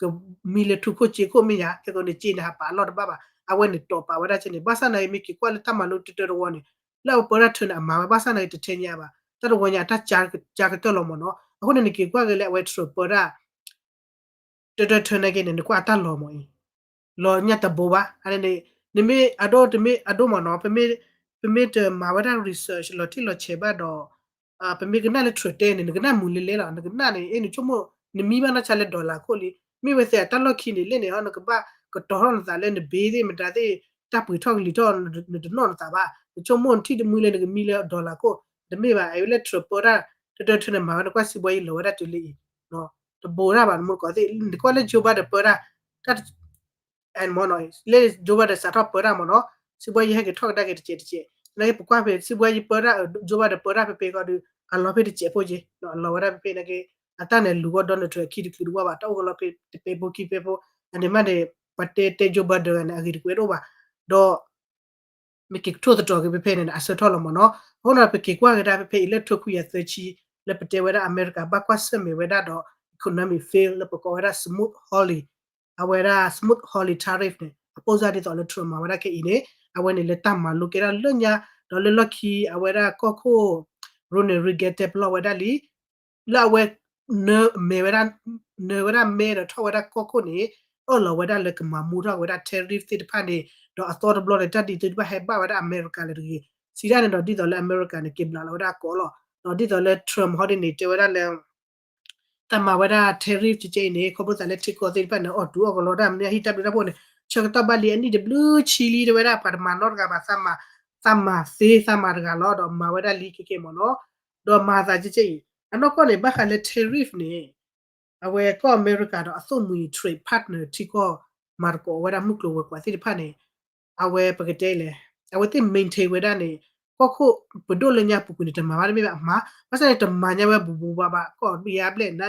ကမံလၢထူခိၣ်စ့ခိၣ်မ့ၢ်ယါ ကဲသိးန့ၣ် က့န့ၣ် ဟးပာ်အလီၢ်တဘၣ်ဘၣ်, အဝဲန့ၣ်တီၢ်ပာ်ဝဲဒၣ်ကဲန့ၣ်, ဘၣ်ဆၣ်သနာ်က့ မ့ၢ်က့ၤကွၢ်လၢတၢ်မၤလိတၢတၢတဝီန့ၣ် လၢအပၢတၢ် Trump န့ၣ် အမၤဝဲ ဘၣ်ဆၣ်သနာ်က့ တထဲညါဘၣ်, တၢ်တဝီညါ အတၢ်ကၢကတၢၢ်လီၤမ့ၢ်နီၤ, အဃိန့ၣ် နက့ၤကွၢ်က့ၤလၢအဝဲ Trump ပၢတၢ် တၢတၢ Trump နာ်က့န့ၣ် နကွၢ်အတၢ်လီၤမ့ၢ်အံၤ လီၤညါတဘိဘၣ်, နမ့ၢ်အဒိ တမ့ၢ်အဒိမ့ၢ်နီၤ, ပမ့ၢ်တမၤဝဲဒၣ် research လီၤတံၢ်လီၤဆဲးဘၣ်ဒီး ပမ့ၢ်ကနၣ်လၢ Trump တဲန့ၣ် နကနၣ်မုာ်လံလံလီၤ, နကနၣ်န့ၣ် အဲ နဆိကမိၣ် နမံဘၣ်နီၢ်ဆါလၢ dollar ခိၣ်လံ, မ့ၢ်ဝဲသ့ၣ်အတၢ်လီၢ်ခံန့ၣ် လဲၣ်န့ၣ် နကဘၣ်ကတီၤထီၣ်နသးလၢနဘ့သ့ၣ်မတၤသ့ၣ် တၢ်ပှ့ၤထီၣ်ကလံၤထီၣ် နတနီၣ်နသးဘၣ်, နဆိကမိၣ်နထံၣ်တမှံလၢနကမံလၢ dollar ခိၣ်, တမ့ၢ်ဘၣ်, အဝဲလၢ Trump ပၢတၢ် တၢတၢ Trump န့ၣ် မၤဝဲနကွၢ်စံးဘှါယံၤလီၤဝဲဒၣ်တုၤလၢအံၤ, တဘိတၢ်ဘၣ် နမူတကိးသ့ၣ် နကွၢ်လၢ Joe Biden ပၢတၢ် တၢ် မ့ၢ်နီၤ လၢ Joe Biden စးထီၣ်ပၢတၢ်မ့ၢ်နီၤ, စံးဘှါယံၤဟဲက့ၤထီၣ်ကဒါက့ၤတစဲးတစဲး, နာ်က့ ပကွၢ်ဖဲ စံးဘှါယံၤပၢတၢ် Joe Biden ပၢတၢ်ဖဲဖဲဃီဒီး အလီၤဖဲတစဲးဖိက့ၤ, အလီၤဝဲဒၣ်ဖဲဖဲနာ်က့, အတၢ်န့ၣ်လူၤဝဲ Donald Trump အခံတချုးတဝၢ်ဘၣ်, တၢ်အိၣ်ကလီဖဲတပဲဖိခံပဲဖိ, အန့ၣ်မးန့ၣ် ပှၤတဲတဲ Joe Biden န့ၣ် အဂ့ၤတကွဲးတအိၣ်ဘၣ်, ဒီး မ့ၢ်က့ၤကထိၣ်သတြီၤက့ၤဖဲဖဲန့ၣ် အဆၢထီၣ်လီၤမ့ၢ်နီၤ, အဃိန့ၣ် ပက့ၤကွၢ်ကဒါဖဲဖဲအံၤလၢထိခွံကယၤသၢဆံ လၢပတဲဝဲဒၣ်အမဲရကၤဘၣ်ကွၢ်ဆၢၣ်မဲာ်ဝဲဒၣ်ဒီး economic fail လၢပကိးဝဲဒၣ် Smoot-Hawley အဝဲဒၣ် Smoot-Hawley tariff န့ၣ် အပိၢ်စၢ်ဒ်သိးလၢ Trump မၤဝဲဒၣ်ခဲအံၤန့ၣ် အဝဲန့ၣ်လၢတၢ်မၤလိကဲဒၣ်လၢညါ ဒီးလၢလီၢ်ခံအဝဲဒၣ်ကီၢ်ခိၣ် Ronald Reagan တဲပလီၢ်ဝဲဒၣ်လံ လၢအဝဲ နၢမဲာ်ဝဲဒၣ် နၢဝဲဒၣ်မဲဒီးထီၣ်ဝဲဒၣ်ကီၢ်ခိၣ်န့ၣ် အၢၣ်လီၤဝဲဒၣ်လၢကမၤမူထီၣ်ဝဲဒၣ် tariff သ့ၣ်တဖၣ်န့ၣ် ဒီးအသီတဘျီန့ၣ် တၢ်ဒ်သိးတဖၣ်ဟဲဘၣ်ဝဲဒၣ်အမဲရကၤလၢတဂ့ၤ စံးဒၣ်န့ၣ်ဒီးဒ်သိးလၢအမဲရကၤန့ၣ် က့ၤဘျးလီၤဝဲဒၣ်ကိးလီၤ ဒီးဒ်သိးလၢ Trump ဟီဒ်န့ၣ် တဲဝဲဒၣ်လၢ တၢ်မၤဝဲဒၣ် tariff ကကဲအံၤန့ၣ် ခီဖျိသးလၢထံကီၢ်သ့ၣ်တဖၣ်န့ၣ် အီၣ်တူၢ်အီၣ်ကလီတၢ်မနုၤအဟံၣ်တၢ်ဘျုးတၢ်ဖှိၣ်န့ၣ် ဆၢကတီၢ်ဘၣ်လံအနံၣ်တဘျုးဆံလံတဲဝဲဒၣ် ပှၤတမၤနီတဂၤဘၣ် သးမၤသ့သးမၤတဂၤလီၤ ဒီးမၤဝဲဒၣ်လံခဲကဲမ့ၢ်နီၤ ဒီးမၤသးကကဲအံၤ အနီၢ်ကီၢ်န့ၣ် ဘၣ်ဃးလၢ tariff န့ၣ် အဝဲကီၢ်အမဲရကၤဒီးအသိၣ်မှံၤ trade partner ထံကီၢ်မၤသကိးဝဲဒၣ်မုၢ်ကျိၤဝဲၤကွာ်သ့ၣ်တဖၣ်န့ၣ် အဝဲပကတဲလဲၣ် အဝဲသ့ၣ် maintain ဝဲဒၣ်န့ၣ် ကီၢ်ခိၣ်ပဒိၣ်လၢညါပူၤကွံာ်န့ၣ် တမၤဘၣ်တမ့ၢ်ဘၣ်အမၤ ဘၣ်ဆၣ်န့ၣ် တမၤညါဝဲဘူးဘူးဘၣ်ဘၣ် ကီၢ်ဘံယါဘျဲၣ်နါ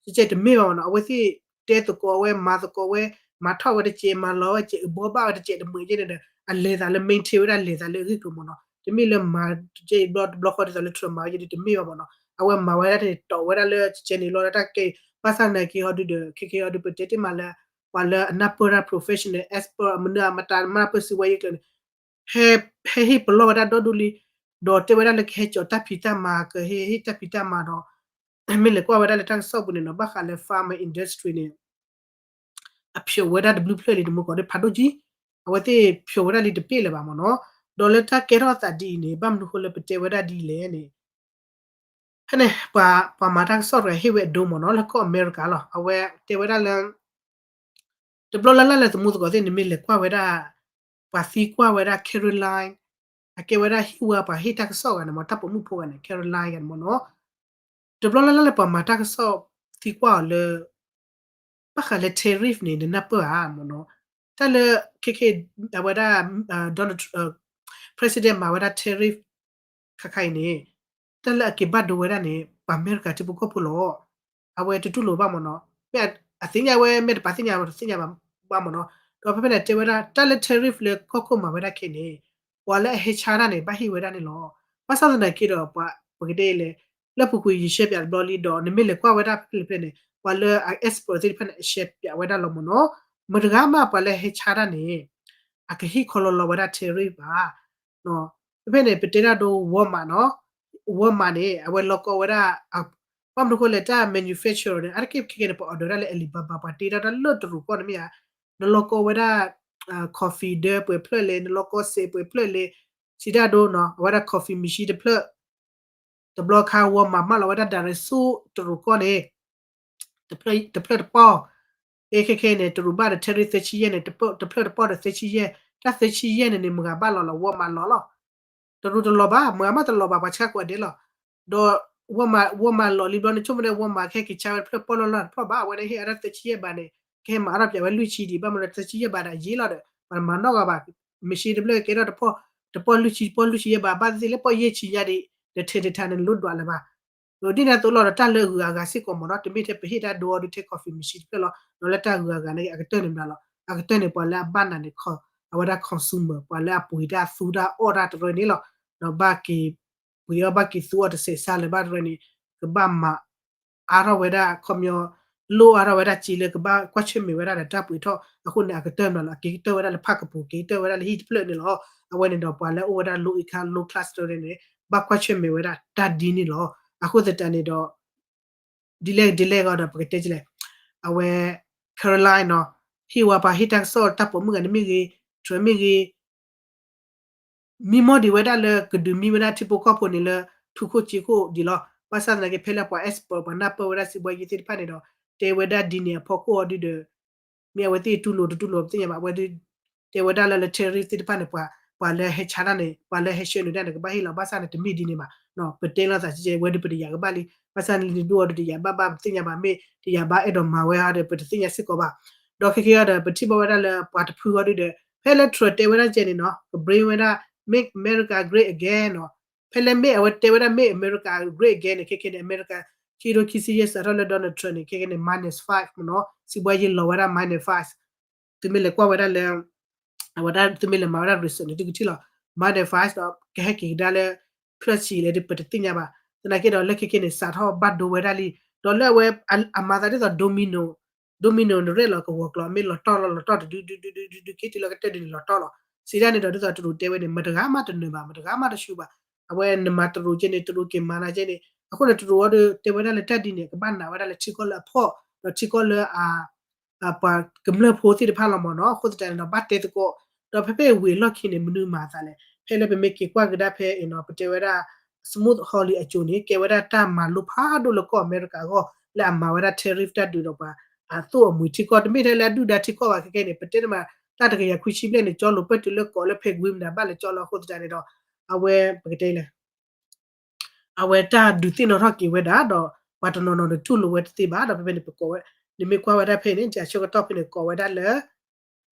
ကကဲတမ့ၢ်ဘၣ်မ့ၢ်နီၤ အဝဲသ့ၣ်တဲသကိးဝဲ မၤသကိးဝဲ မၤထီၣ်ဝဲတကဲး မၤလီၤဝဲတကဲး အဘီဘၣ်ဝဲတကဲး တမှဲးကဲန့ၣ်ဒီး အလဲၤသးလၢ maintain ဝဲဒၣ်လဲၤသးလၢအဂ့ၢ်ကျိၤမ့ၢ်နီၤ တမ့ၢ်လၢမၤတကဲးဘျီတဘျီဃီဒ်သိးလၢ Trump မၤဝဲကဲန့ၣ် တမ့ၢ်ဘၣ်မ့ၢ်နီၤ အဝဲမၤဝဲဒၣ်န့ၣ် တီးဝဲဒၣ်လၢကကဲန့ၣ်လီၤ တၢ်ကဲ ဘၣ်ဆၣ်သနာ်က့ဟီဒုဒီး ခဲကဲဟီဒု ပတဲတ့ၢ်မးလၢ ပှၤလၢအနၢ်ပၢၢ်တၢ် professional expert အမနုၤအမတၤမၤပၢၢ်စုဝဲယဲၢ်ကျၢၤန့ၣ် ဟဲဟ့ၣ်ပလီၢ်ဝဲဒၣ်ဒီဒူၣ်လံ ဒီးတဲဝဲဒၣ်လၢကဟဲကၠီၤတၢ်ဖံးတၢ်မၤ ကဟ့ၣ်ဟ့ၣ်တၢ်ဖံးတၢ်မၤဒီး မ့ၢ်လဲၤကွၢ်ဝဲဒၣ်လၢတၢ်ကစီၣ်ပူၤန့ၣ်နီၤ ဘၣ်ဃးလၢ pharma industry န့ၣ် အဖျိးဝဲဒၣ်တဘျုးဖျၢၣ်လံ တမူကီးဒ်ဖးဒိၣ်ကံ အဝဲသ့ၣ်ဖျိးဝဲဒၣ်လံတပ့ၢ်လၢၤဘၣ်မ့ၢ်နီၤ ဒီးလၢတၢ်ကဲထီၣ်အသးဒ်အံၤန့ၣ် ဘၣ်မနုၤဃိလၢပတဲဝဲဒၣ်ဒ်လဲၣ်န့ၣ် ဖဲန့ၣ် ပှၤမၤတၢ်ကစီၣ်တဂၤဟ့ၣ်ဝဲအဒိမ့ၢ်နီၤ လၢကီၢ်အမဲရကၤလီၤ အဝဲတဲဝဲဒၣ်လၢ တဘျီလၢ်လၢ်လၢသမူသကိးသ့ၣ်န့ၣ် မ့ၢ်လဲၤကွၢ်ဝဲဒၣ် ပှၤသံကွၢ်ဝဲဒၣ် Caroline အကဲဝဲဒၣ်ဟံၣ်ဝါပှၤဟ့ၣ်တၢ်ကစီၣ်ဂၤန့ၣ်မ့ၢ် တၢ်ပိာ်မုၣ်ဖိဂၤန့ၣ် Caroline ဂၤန့ၣ်မ့ၢ်နီၤ တဘျီလၢ်လၢ်လၢပှၤမၤတၢ်ကစီၣ်သံကွၢ်အီၤလၢ ဘၣ်ဃးလၢ tariff န့ၣ် နနၢ်ပၢၢ်ဧါမ့ၢ်နီၤ တၢ်လၢ ခဲကဲ အဝဲဒၣ် Donald Trump president မၤဝဲဒၣ် tariff ခါခါအံၤန့ၣ် တၢ်လၢအက့ၤဘၣ်ဒိဝဲဒၣ်န့ၣ် ပှၤအမဲရကၤထံဖိကီၢ်ဖိလီၤ အဝဲတတူၢ်လိာ်ဘၣ်မ့ၢ်နီၤ မ့ၢ်အသ့ၣ်ညါဝဲ မ့ၢ်တပာ်သ့ၣ်ညါဝဲ တသ့ၣ်ညါဘၣ်မ့ၢ်နီၤ ဒီးဖဲဖဲန့ၣ်တဲဝဲဒၣ် တၢ်လၢ tariff လၢကီၢ်ခိၣ်မၤဝဲဒၣ်ခဲအံၤန့ၣ် ပှၤလၢအဟဲဆါတၢ်န့ၣ် ဘၣ်ဟ့ၣ်ဝဲဒၣ်န့ၣ်လီၤ ဘၣ်ဆၣ်သနာ်က့ဒီး ပှၤပကတဲလဲၣ် လၢပူၤကွံာ်ယရှဲပၠးတဘျီလံဒီး နမ့ၢ်လဲၤကွၢ်ဝဲဒၣ်ဖဲဖဲန့ၣ် ပှၤလၢအ expert သ့ၣ်တဖၣ်န့ၣ် အရှဲပၠးဝဲဒၣ်လီၤမ့ၢ်နီၤ မတၤတဂၤမးပှၤလၢဟဲဆါတၢ်န့ၣ် အကဟ့ၣ်ခီလီၤလီၤဝဲဒၣ် tariff ဘၣ် ဖဲဖဲန့ၣ် ပတဲတၢ်ဒိ Walmart နီၤ Walmart န့ၣ် အဝဲလီၤကီဝဲဒၣ် ဘၣ်မနုၤဃိလဲၣ် တၢ် manufacturer န့ၣ် အါတက့ၢ်ခဲကဲန့ၣ် ပှၤ order ဒၣ်လၢ Alibaba ပှၤတ့တၢ်တၢ်လၢတရူးကီၢ်န့ၣ်မ့ၢ်ဧါ နလီၤကီဝဲဒၣ် coffee ဒၢပှဲၤဖျၢၣ်လဲၣ် နလီၤကီစဲးပှဲၤဖျၢၣ်လဲၣ် စံးတၢ်ဒိနီၤ အဝဲဒၣ် coffee machine တဖျၢၣ် တဘျီခါ Walmart မၢလီၤဝဲဒၣ် direct ဆူတရူးကီၢ်န့ၣ် တဖျၢၣ်တပီၢ် ခဲခဲန့ၣ် တရူးဘၣ်ဒီး tariff သၢဆံယဲၢ်န့ၣ် တဖျၢၣ်တပီၢ်ဒီးသၢဆံယဲၢ် တၢ်သၢဆံယဲၢ်န့ၣ်န့ၣ် မတၤဂၤဘၣ်လီၤလီၤ Walmart လီၤလီၤ တရူးတလီၤဘၣ် မတၤဂၤမးတလီၤဘၣ် ပှၤဆှၢကွၢ်ဒဲးလီၤ ဒီး Walmart Walmart လီၤလံဘျီန့ၣ် ဆိကမိၣ်န့ၣ် Walmart ကဟဲက့ၤဆါဝဲတဖျၢၣ်ပီၢ်လီၢ်လီၢ်တဖျၢၣ်ဘၣ် အဝဲန့ၣ်ဟ့ၣ်အါတၢ်သၢဆံယဲၢ်ဘးန့ၣ် ကဟဲမၤအါထီၣ်ပၠးဝဲလွံၢ်ဆံဒံး ဘၣ်မနုၤသၢဆံယဲၢ်ဘးဒီးအယံာ်လီၤဒီး ပှၤမၤနီၢ်ဂၤဘၣ် machine တဖျၢၣ်ကဲထီၣ်တပီၢ် တပီၢ်လွံၢ်ဆံ တပီၢ်လွံၢ်ဆံယဲၢ်ဘး ဘၣ်သ့ၣ်သ့ၣ်လၢပီၢ်ယဲၢ်ဆံညါဒံး ဒီးထဲတထါန့ၣ် လိၣ်ဒွးလၢၤဘၣ် ဒ်န့ၣ်အသိးလီၤဒီးတၢ်လၢအဂုၤအဂၤစ့ၢ်ကီးမ့ၢ်နီၤ တမ့ၢ်ထဲပဟ့ၣ်တၢ်ဒိအီၤဒုးထဲ coffee machine တဖျၢၣ်လီၤ ဒီးလၢတၢ်ဂုၤအဂၤန့ၣ် အကတၢၢ်န့ၣ်မတၤလီၤ အကတၢၢ်န့ၣ် ပှၤလၢအဘၣ်နၤန့ၣ် အဝဲဒၣ် consumer ပှၤလၢအပှ့ၤတၢ်သူတၢ်အီၣ်တၢ်တရၢန့ၣ်လီၤ ဒီးဘၣ်က့ၤပှ့ၤအီၣ်ဘၣ်က့ၤသူအီၤတစဲးစးလၢၤဘၣ်တရၢန့ၣ် ကဘၣ်မၤအါထီၣ်ဝဲဒၣ် ခီပညီ လိၣ်အါထီၣ်ဝဲဒၣ်စ့လၢကဘၣ်ကွၢ်ဆၢၣ်မဲာ်ဝဲဒၣ်ဒီးတၢ်ပှ့ၤထီၣ် အဃိန့ၣ် အကတၢၢ်မတၤလီၤ အက့ၤကတၢၢ်ဝဲဒၣ်လၢဖၣ်ကပူၤ က့ၤကတၢၢ်ဝဲဒၣ်လၢဟံၣ်တဖျၢၣ်န့ၣ်လီၤ အဝဲန့ၣ်ဒီးပှၤလၢအအိၣ်ဝဲဒၣ် low income low class တရၢန့ၣ် ဘၣ်ကွၢ်ဆၢၣ်မဲာ်ဝဲဒၣ်တၢ်ဒ်န့ၣ်လီၤ အဃိသတးန့ၣ်ဒီး ဒ်လဲၣ်ဒ်လဲၣ်ဂီၢ်ဒီး ပကတဲလဲၣ် အဝဲ Caroline နီၤ ဟံၣ်ဝါပှၤဟ့ၣ်တၢ်ကစီၣ်တၢ်ပိာ်မုၣ်ဂၤန့ၣ်မ့ၢ်ဂ့ၤ Trump မ့ၢ်ဂ့ၤ မံမီၢ်ဒံးဝဲဒၣ်လၢကဒုးမံဝဲဒၣ်ထံဖိကီၢ်ဖိန့ၣ်လၢ ထူခိၣ်ကၠ့ခိၣ်ဒံးလီၤ ဘၣ်ဆၣ်သနာ်က့ဖဲလၢပှၤ expert ပှၤနၢ်ပၢၢ်ဝဲဒၣ်စံးဘှါယံသ့ၣ်တဖၣ်န့ၣ်ဒီး တဲဝဲဒၣ်ဒ်န့ၣ်အဖီခိၣ်အီၤဒုဒီး မ့ၢ်အဝဲသ့ၣ်တူၢ်လိာ်တတူၢ်လိာ်ပသ့ၣ်ညါဘၣ် အဝဲဒု တဲဝဲဒၣ်လၢလၢ tariff သ့ၣ်တဖၣ်န့ၣ် ပှၤ ပှၤလၢဟဲဆါတၢ်န့ၣ် ပှၤလၢဟဲဆှၢနုာ်တၢ်န့ၣ် ကဘၣ်ဟ့ၣ်လီၤ ဘၣ်ဆၣ်န့ၣ် တမ့ၢ်ဒ်န့ၣ်ဘၣ် ပတဲလိာ်သးကဲဝဲဒုပတယာ်ကဘၣ်လံ ဘၣ်ဆၣ်န့ၣ် ဒုအီၤဒုတယာ်ဘၣ်ဘၣ်ပသ့ၣ်ညါဘၣ် မ့ၢ်တယာ်ဘၣ်အဲၣ်ဒိးမၤဝဲအီၤဒီး ပတသ့ၣ်ညါစ့ၢ်ကီးဘၣ် ဒီးခဲကဲအီၤဒီး ပထံၣ်ဘၣ်ဝဲဒၣ်လၢပှၤတဖုအီၤဒုဒီး ဖဲလၢ Trump တဲဝဲဒၣ်ကဲန့ၣ်နီၤ က bring ဝဲဒၣ် make America great again နီၤ ဖဲလၢ make အဝဲတဲဝဲဒၣ် make America great again န့ၣ် ခဲခဲန့ၣ် America ခံကထိခံဆံယဲၢ်စးထီၣ်လၢ Donald Trump န့ၣ် ခဲခဲန့ၣ် minus five မ့ၢ်နီၤ စံးဘှါယံလီၤဝဲဒၣ် minus five သုမ့ၢ်လဲၤကွၢ်ဝဲဒၣ်လၢ အဝဲဒၣ်သုမ့ၢ်လဲၤမၤဝဲဒၣ် research န့ၣ် သုကထံၣ်လီၤ minus five ဒီးကဟဲက့ၤကဒါလၢ ဖျၢၣ်ဆံးလဲၣ်ဒုး ပတသ့ၣ်ညါဘၣ် သနာ်က့ဒီးလၢခဲခဲန့ၣ် စးထီၣ်ဘၣ်ဒိဝဲဒၣ်လံ ဒီးလၢအဝဲ အမၤသးဒ်သိး domino domino န့ၣ်ရဲၣ်လီၤကဝီၤကျီၤ မ့ၢ်လီၤတီၢ်လီၤ လီၤတီၢ်တဒုဒုဒုဒုဒုဒု က့ၤတုၤလီၤကတၢၢ်ဒုန့ၣ်လီၤတီၢ်လီၤ စံးဒ်န့ၣ်ဒီး ဒ်သိးတရူးတဲဝဲန့ၣ် မတဂၤမးတနၢၤဘၣ်, မတဂၤမးတဆူၣ်ဘၣ်. အဝဲနမၤတရူးကဲန့ၣ် တရူးက့ၤမၤနၤကဲန့ၣ် အဃိန့ၣ် တရူးအီၤဒီးတဲဝဲဒၣ်လၢတၢ်ဒ်န့ၣ် ကဘၣ်နာ်ဝဲဒၣ်လၢထံကီၢ်လၢအဖှီၣ် ဒီးထံကီၢ်လၢအ ပှၤကမျၢၢ်ဖိသ့ၣ်တဖၣ်လီၤမ့ၢ်နီၤ. အဃိသတးန့ၣ်ဒီး ဘၣ်တဲသကိး ဒီးဖဲဖဲဝ့ၢ်လီၢ်ခံန့ၣ် မနုၤမၤအသးလဲၣ်. ဖဲလၢပမ့ၢ်က့ၤကွၢ်ကဒါဖဲအံၤနီၤ ပတဲဝဲဒၣ် smooth holiday အစိၤန့ၣ် ကဲဝဲဒၣ်တၢ်မၤလိဖးဒိၣ်လၢကီၢ်အမဲရကၤအဂီၢ် လၢအမၤဝဲဒၣ် tariff တၢ်ဒုးဒီးပှၤ အသိၣ်အမှံၤထံကီၢ် တမ့ၢ်ထဲလၢအဒုၣ်ဒါထံကီၢ်ဘၣ် ခဲကဲန့ၣ် ပတဲတမး တၢ်တကယၤခွံဆံဘျဲၣ်န့ၣ် ကၠီလိာ်ပၢၢ်တုၤလၢကီးလၢဖဲကွံမနုၤဘၣ်လၢကၠီလီၤ. အဃိသတးန့ၣ်ဒီး အဝဲပကတဲလဲၣ် အဝဲတၢ်ဒုးသ့ၣ်နီၣ်ထီၣ်က့ၤဝဲဒၣ်ဒီး ပှၤတနီၤနီၤန့ၣ်တူၢ်လိာ်ဝဲတသ့ဘၣ်. ဒီးဖဲဖဲန့ၣ် ပကိးဝဲ နမ့ၢ်ကွၢ်ဝဲဒၣ်ဖဲန့ၣ် အဆၢကတီၢ်ဖဲန့ၣ် ကိးဝဲဒၣ်လၢ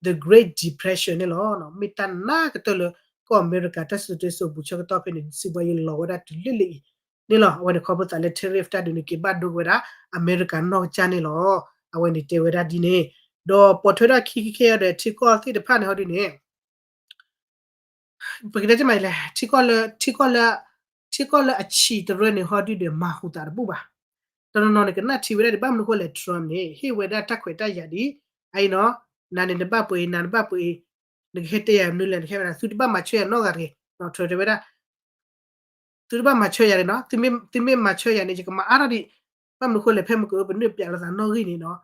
the Great Depression န့ၣ်လီၤ. မ့ၢ်တၢ်နးကတၢၢ်လၢ ကီၢ်အမဲရကၤတၢ်စံၣ်စိၤတဲစိၤအပူၤ ဆၢကတီၢ်ဖဲန့ၣ် စံးဘှီယလီၤဝဲဒၣ်တုၤလၢလၢအံၤန့ၣ်လီၤ. အဝဲန့ၣ်ခီဖျိသးလၢ tariff တၢ်ဒုးန့ၣ် က့ၤဘၣ်ဒိက့ၤဝဲဒၣ် အမဲရကၤနီၢ်ကစၢ်န့ၣ်လီၤ. အဝဲန့ၣ်တဲဝဲဒၣ်ဒ်န့ၣ် ဒီးပိာ်ထွဲထီၣ်ခံခံခဲအံၤဒီး ထံကီၢ်သ့ၣ်တဖၣ်န့ၣ်ဟီဒ်န့ၣ် ပကတဲတမးလဲၣ် ထံကီၢ်လၢ ထံကီၢ်လၢ ထံကီၢ်လၢအဆံးတရၢန့ၣ် ဟီဒုဒီးမၤဟူးသးတဘူၣ်ဘၣ်. တနီၤနီၤန့ၣ် ကနၣ်ထံဝဲဒၣ်ဒံး ဘၣ်မနုၤအဃိလဲၣ် Trump န့ၣ် ဟ့ၣ်ဝဲဒၣ်တၢ်ခွဲးတၢ်ယာ်ဒံး အအံၤနီၤ နၤန့ၣ်နဘၣ်ပှ့ၤအံၤ နၤနဘၣ်ပှ့ၤအံၤ နကဟဲတဲယၤမနုၤလဲၣ် နကဟဲဝဲဒၣ် သုတဘၣ်မၤဆၢယၤနီတဂၤတဂ့ၤ ထၢထၢဝဲဒၣ် သုတဘၣ်မၤဆၢယၤန့ၣ်နီၤ သုမ့ၢ်မၤဆၢယၤန့ၣ် ယကမၤအါထီၣ်ဒံး ဘၣ်မနုၤအဃိလဲၣ် ဖဲမ့ၢ်ကပနုာ်ပၠးလိာ်သးနီၣ်ဂံၢ်န့ၣ်နီၤ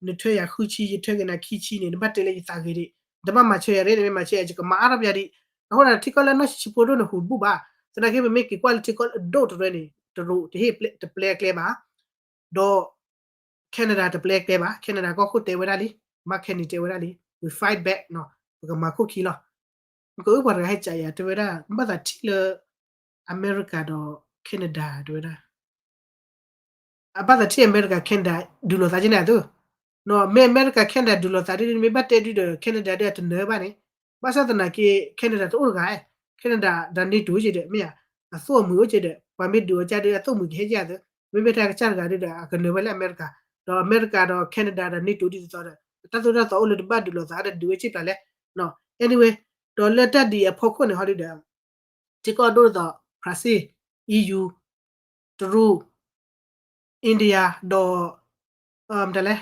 နထၢယၤဃုဆံ ယထၢက့ၤနၤခံဆံန့ၣ် နဘၣ်တဲလၢယသးဂ့ၤဒံး နတဘၣ်မၤဆၢယၤဒ် နမ့ၢ်မၤဆၢယၤ ယကမၤအါထီၣ်ပယၤဒံး အဃိန့ၣ် ထံကီၢ်လၢနီၢ်ဆံးဆံးဖိဒိၣ်န့ၣ် ဟူးတဘူၣ်ဘၣ် သနာ်က့ ပမ့ၢ်က့ၤကွၢ်လၢထံကီၢ်လၢအဒိၣ်တရၢန့ၣ် တရူးတဟ့ၣ်တပျဲကျဲဘၣ် ဒီး Canada တပျဲကျဲဘၣ် Canada ကီၢ်ခိၣ်တဲဝဲဒၣ်လံ Mark Carney တဲဝဲဒၣ်လံ we fight back နီၤ ပကမၤခိၣ်ခံလီၤ မ့ၢ်ကအုပှၤတဂၤဟဲကးယၤတဲဝဲဒၣ် ဘၣ်သးထံၣ်လၢ အမဲရကၤဒီး Canada တဲဝဲဒၣ် အဘၣ်သးထံၣ်အမဲရကၤ Canada ဒုးလိာ်သးက့န့ၣ်အသိး မ့ၢ်အမဲရကၤ Canada ဒုးလိာ်သးဒ်န့ၣ် မ့ၢ်ဘၣ်တဲဒုဒီး Canada ဒီးအတနၢၤဘၣ်န့ၣ် ဘၣ်ဆၣ်သနာ်က့ Canada တအိၣ်တဂၤ Canada ဒီး NATO က့ဒီး မ့ၢ်ဧါ အသိၣ်အမှံၤအိၣ်က့ဒီး ပှၤမ့ၢ်ဒုးအီၤကဒီး အသိၣ်မှံၤကဟဲက့အသိး မ့မ့ၢ်ထဲအကစၢ်တဂၤဒီး အကနၢၤဝဲလၢအမဲရကၤ ဒီးအမဲရကၤဒီး Canada ဒီး NATO ဒ်သိးသိးဒီး တၢ်သိၣ်တၢ်သီအိၣ်လၢတဘၣ်ဒုးလိာ်သးဒီးဒုးဝဲစ့ၢ်ပျၢ်လဲၣ် anyway ဒီးလၢတၢ်ဒ်အံၤအဖီခိၣ်န့ၣ်ဟီဒ်ဒီး ထံကီၢ်ဒိၣ်ဒ်သိး Brazil, EU, တရူး, India ဒီး မတၤလဲၣ်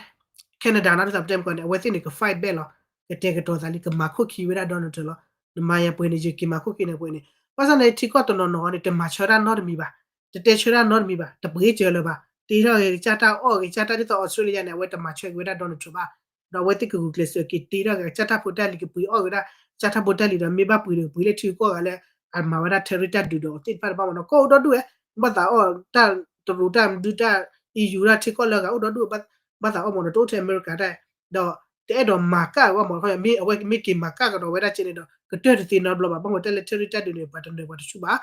Canada နီၤ ဒ်သိးပတဲမ့ၢ်ကီးန့ၣ် အဝဲသ့ၣ်န့ၣ် က fight back လီၤ ကတဲာ်ကတီၤသးလံ ကမၤခိၣ်ခံဝဲဒၣ် Donald Trump လီၤ နမၤယၤပှဲၤန့ၣ် ယက့ၤမၤခိၣ်ခံနၤပှဲၤန့ၣ် ဘၣ်ဆၣ်န့ၣ် ထံကီၢ်တနီၤနီၤန့ၣ် တမၤဆၢတၢ်နီတမံၤဘၣ် တတဲဆၢတၢ်နီတမံၤဘၣ် တပှ့ၤစၢၤလၢၤဘၣ် တ့ထီၣ်ဂ့ၤကစၢ်တၢ်အီၣ်ဂ့ၤကစၢ်တၢ်ဒ်သိး Australia န့ၣ် အဝဲတမၤဆၢက့ၤဝဲဒၣ် Donald Trump ဘၣ် ဒီးအဝဲသ့ၣ်ကဂုာ်ကျဲးစၢးက့ၤတ့ထီၣ်ဂ့ၤကစၢ်တၢ်ဖိတၢ်လံၤ ကပှ့ၤအီၣ်ဂ့ၤဒၣ် ကစၢ်တၢ်ဖိတၢ်လံၤဒီး မ့ၢ်ဘၣ်ပှ့ၤဒီးပှ့ၤလၢထံကီၢ်ဂၤလၢ အမၤဝဲဒၣ် tariff တၢ်ဒုးဒီးသ့ၣ်တဖၣ်တဘၣ်မ့ၢ်နီၤ ကီၢ်အိၣ်ဒီဒူၣ်ဝဲ ဘၣ်သးအီၣ်တၢ်တရူးတၢ်မဒုတၢ် EU တၢ်ထံကီၢ်လၢအဂၤအိၣ်ဒီဒူၣ် ဘၣ်သးအီၣ်မ့ၢ်နီၤ တအိၣ်ထဲအမဲရကၤတၢ် ဒီးတအဲၣ်ဒိးမၤကၣ်ဝဲမ့ၢ်နီၤ မ့ၢ်အဝဲမ့ၢ်က့ၤမၤကၣ်ကဒီးဝဲဒၣ်ကဲန့ၣ်ဒီး ကတၢၢ်တသ့နီတဘျီဘၣ် ဘၣ်မ့ၢ်တဲလၢ tariff တၢ်ဒုးန့ၣ် ပှၤတနၢၤပှၤတဆူၣ်ဘၣ်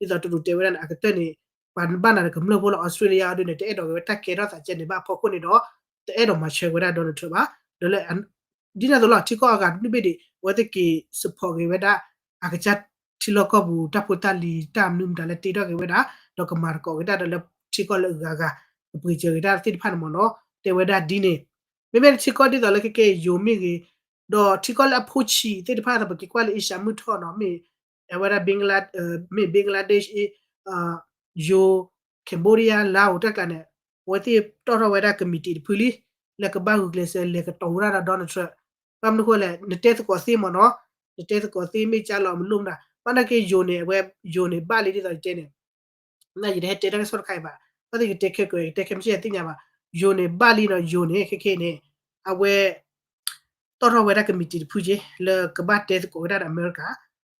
ဒ်သိးတရူးတဲဝဲဒၣ်န့ၣ် အကတၢၢ်န့ၣ် ပှၤဘၣ်နၤဒီးကမျၢၢ်ဖိလၢ Australia အီၤဒ်န့ၣ် တအဲၣ်ဒိးဂ့ၤဝဲတၢ်ကဲထီၣ်သးကဲန့ၣ်ဘၣ်အဖီခိၣ်န့ၣ်ဒီး တအဲၣ်ဒိးမၤဆၢဝဲဒၣ် Donald Trump ဘၣ် ဒီးလၢ ဒ်န့ၣ်အသိးလီၤ ထံကီၢ်အဂၤတဘ့ၣ်ဒံး အဝဲသ့ၣ်က့ၤ support ဂ့ၤဝဲဒၣ် အကစၢ်ထံလီၢ်ကီၢ်ပူၤ တၢ်ဖိတၢ်လံၤ တၢ်မနုၤမတၤလၢတ့ထီၣ်က့ၤဝဲဒၣ် ဒီးကမၤသကိးက့ၤတၢ်ဒီးလၢထံကီၢ်လၢအဂၤဂၤ ကပှ့ၤစၢၤက့ၤတၢ်သ့ၣ်တဖၣ်န့ၣ်မ့ၢ်နီၤ တဲဝဲဒၣ်ဒ်န့ၣ် မ့မ့ၢ်ထံကီၢ်ဒ်သိးလၢခဲကဲယိၤမ့ၢ်ဂ့ၤ ဒီးထံကီၢ်လၢအဖိဆံးသ့ၣ်တဖၣ် ပက့ၤကွၢ်လၢ Asia မုၢ်ထီၣ်နီၤ မ့ၢ် အဝဲဒၣ် Bangla မ့ၢ် Bangladesh ယိၤ Cambodia Laos တၢ်ကျါန့ၣ် အဝဲသ့ၣ်တီၣ်ထီၣ်ဝဲဒၣ် committee တဖုလံ လၢကဘၣ်ဂုာ်ကျဲးစၢးလဲၤကတိၤဝဲဒၣ်ဒီး Donald Trump ဘၣ်မနုၤအဃိလဲၣ် နတဲသကိးသ့မ့ၢ်နီၤ နတဲသကိးသ့မ့ၢ်ကၢလီၤမလိၣ်မတၤ ဘၣ်နာ်က့ယိၤန့ၣ် အဝဲယိၤန့ၣ် ဘၣ်လံဒ်သိးယတဲန့ၣ် ယတဟဲတဲတၢ်ကစီၣ်တခါအံၤဘၣ် ဘၣ်သ့ၣ်ကတဲခဲကၢၤ ကတဲခဲမုၢ်ဆ့ၣ်ယသ့ၣ်ညါဘၣ် ယိၤန့ၣ် ဘၣ်လံနီၤ ယိၤန့ၣ် ခဲခဲန့ၣ် အဝဲ တီၣ်ထီၣ်ဝဲဒၣ် committee တဖုက့ လၢကဘၣ်တဲသကိးဝဲဒၣ်ဒီးအမဲရကၤ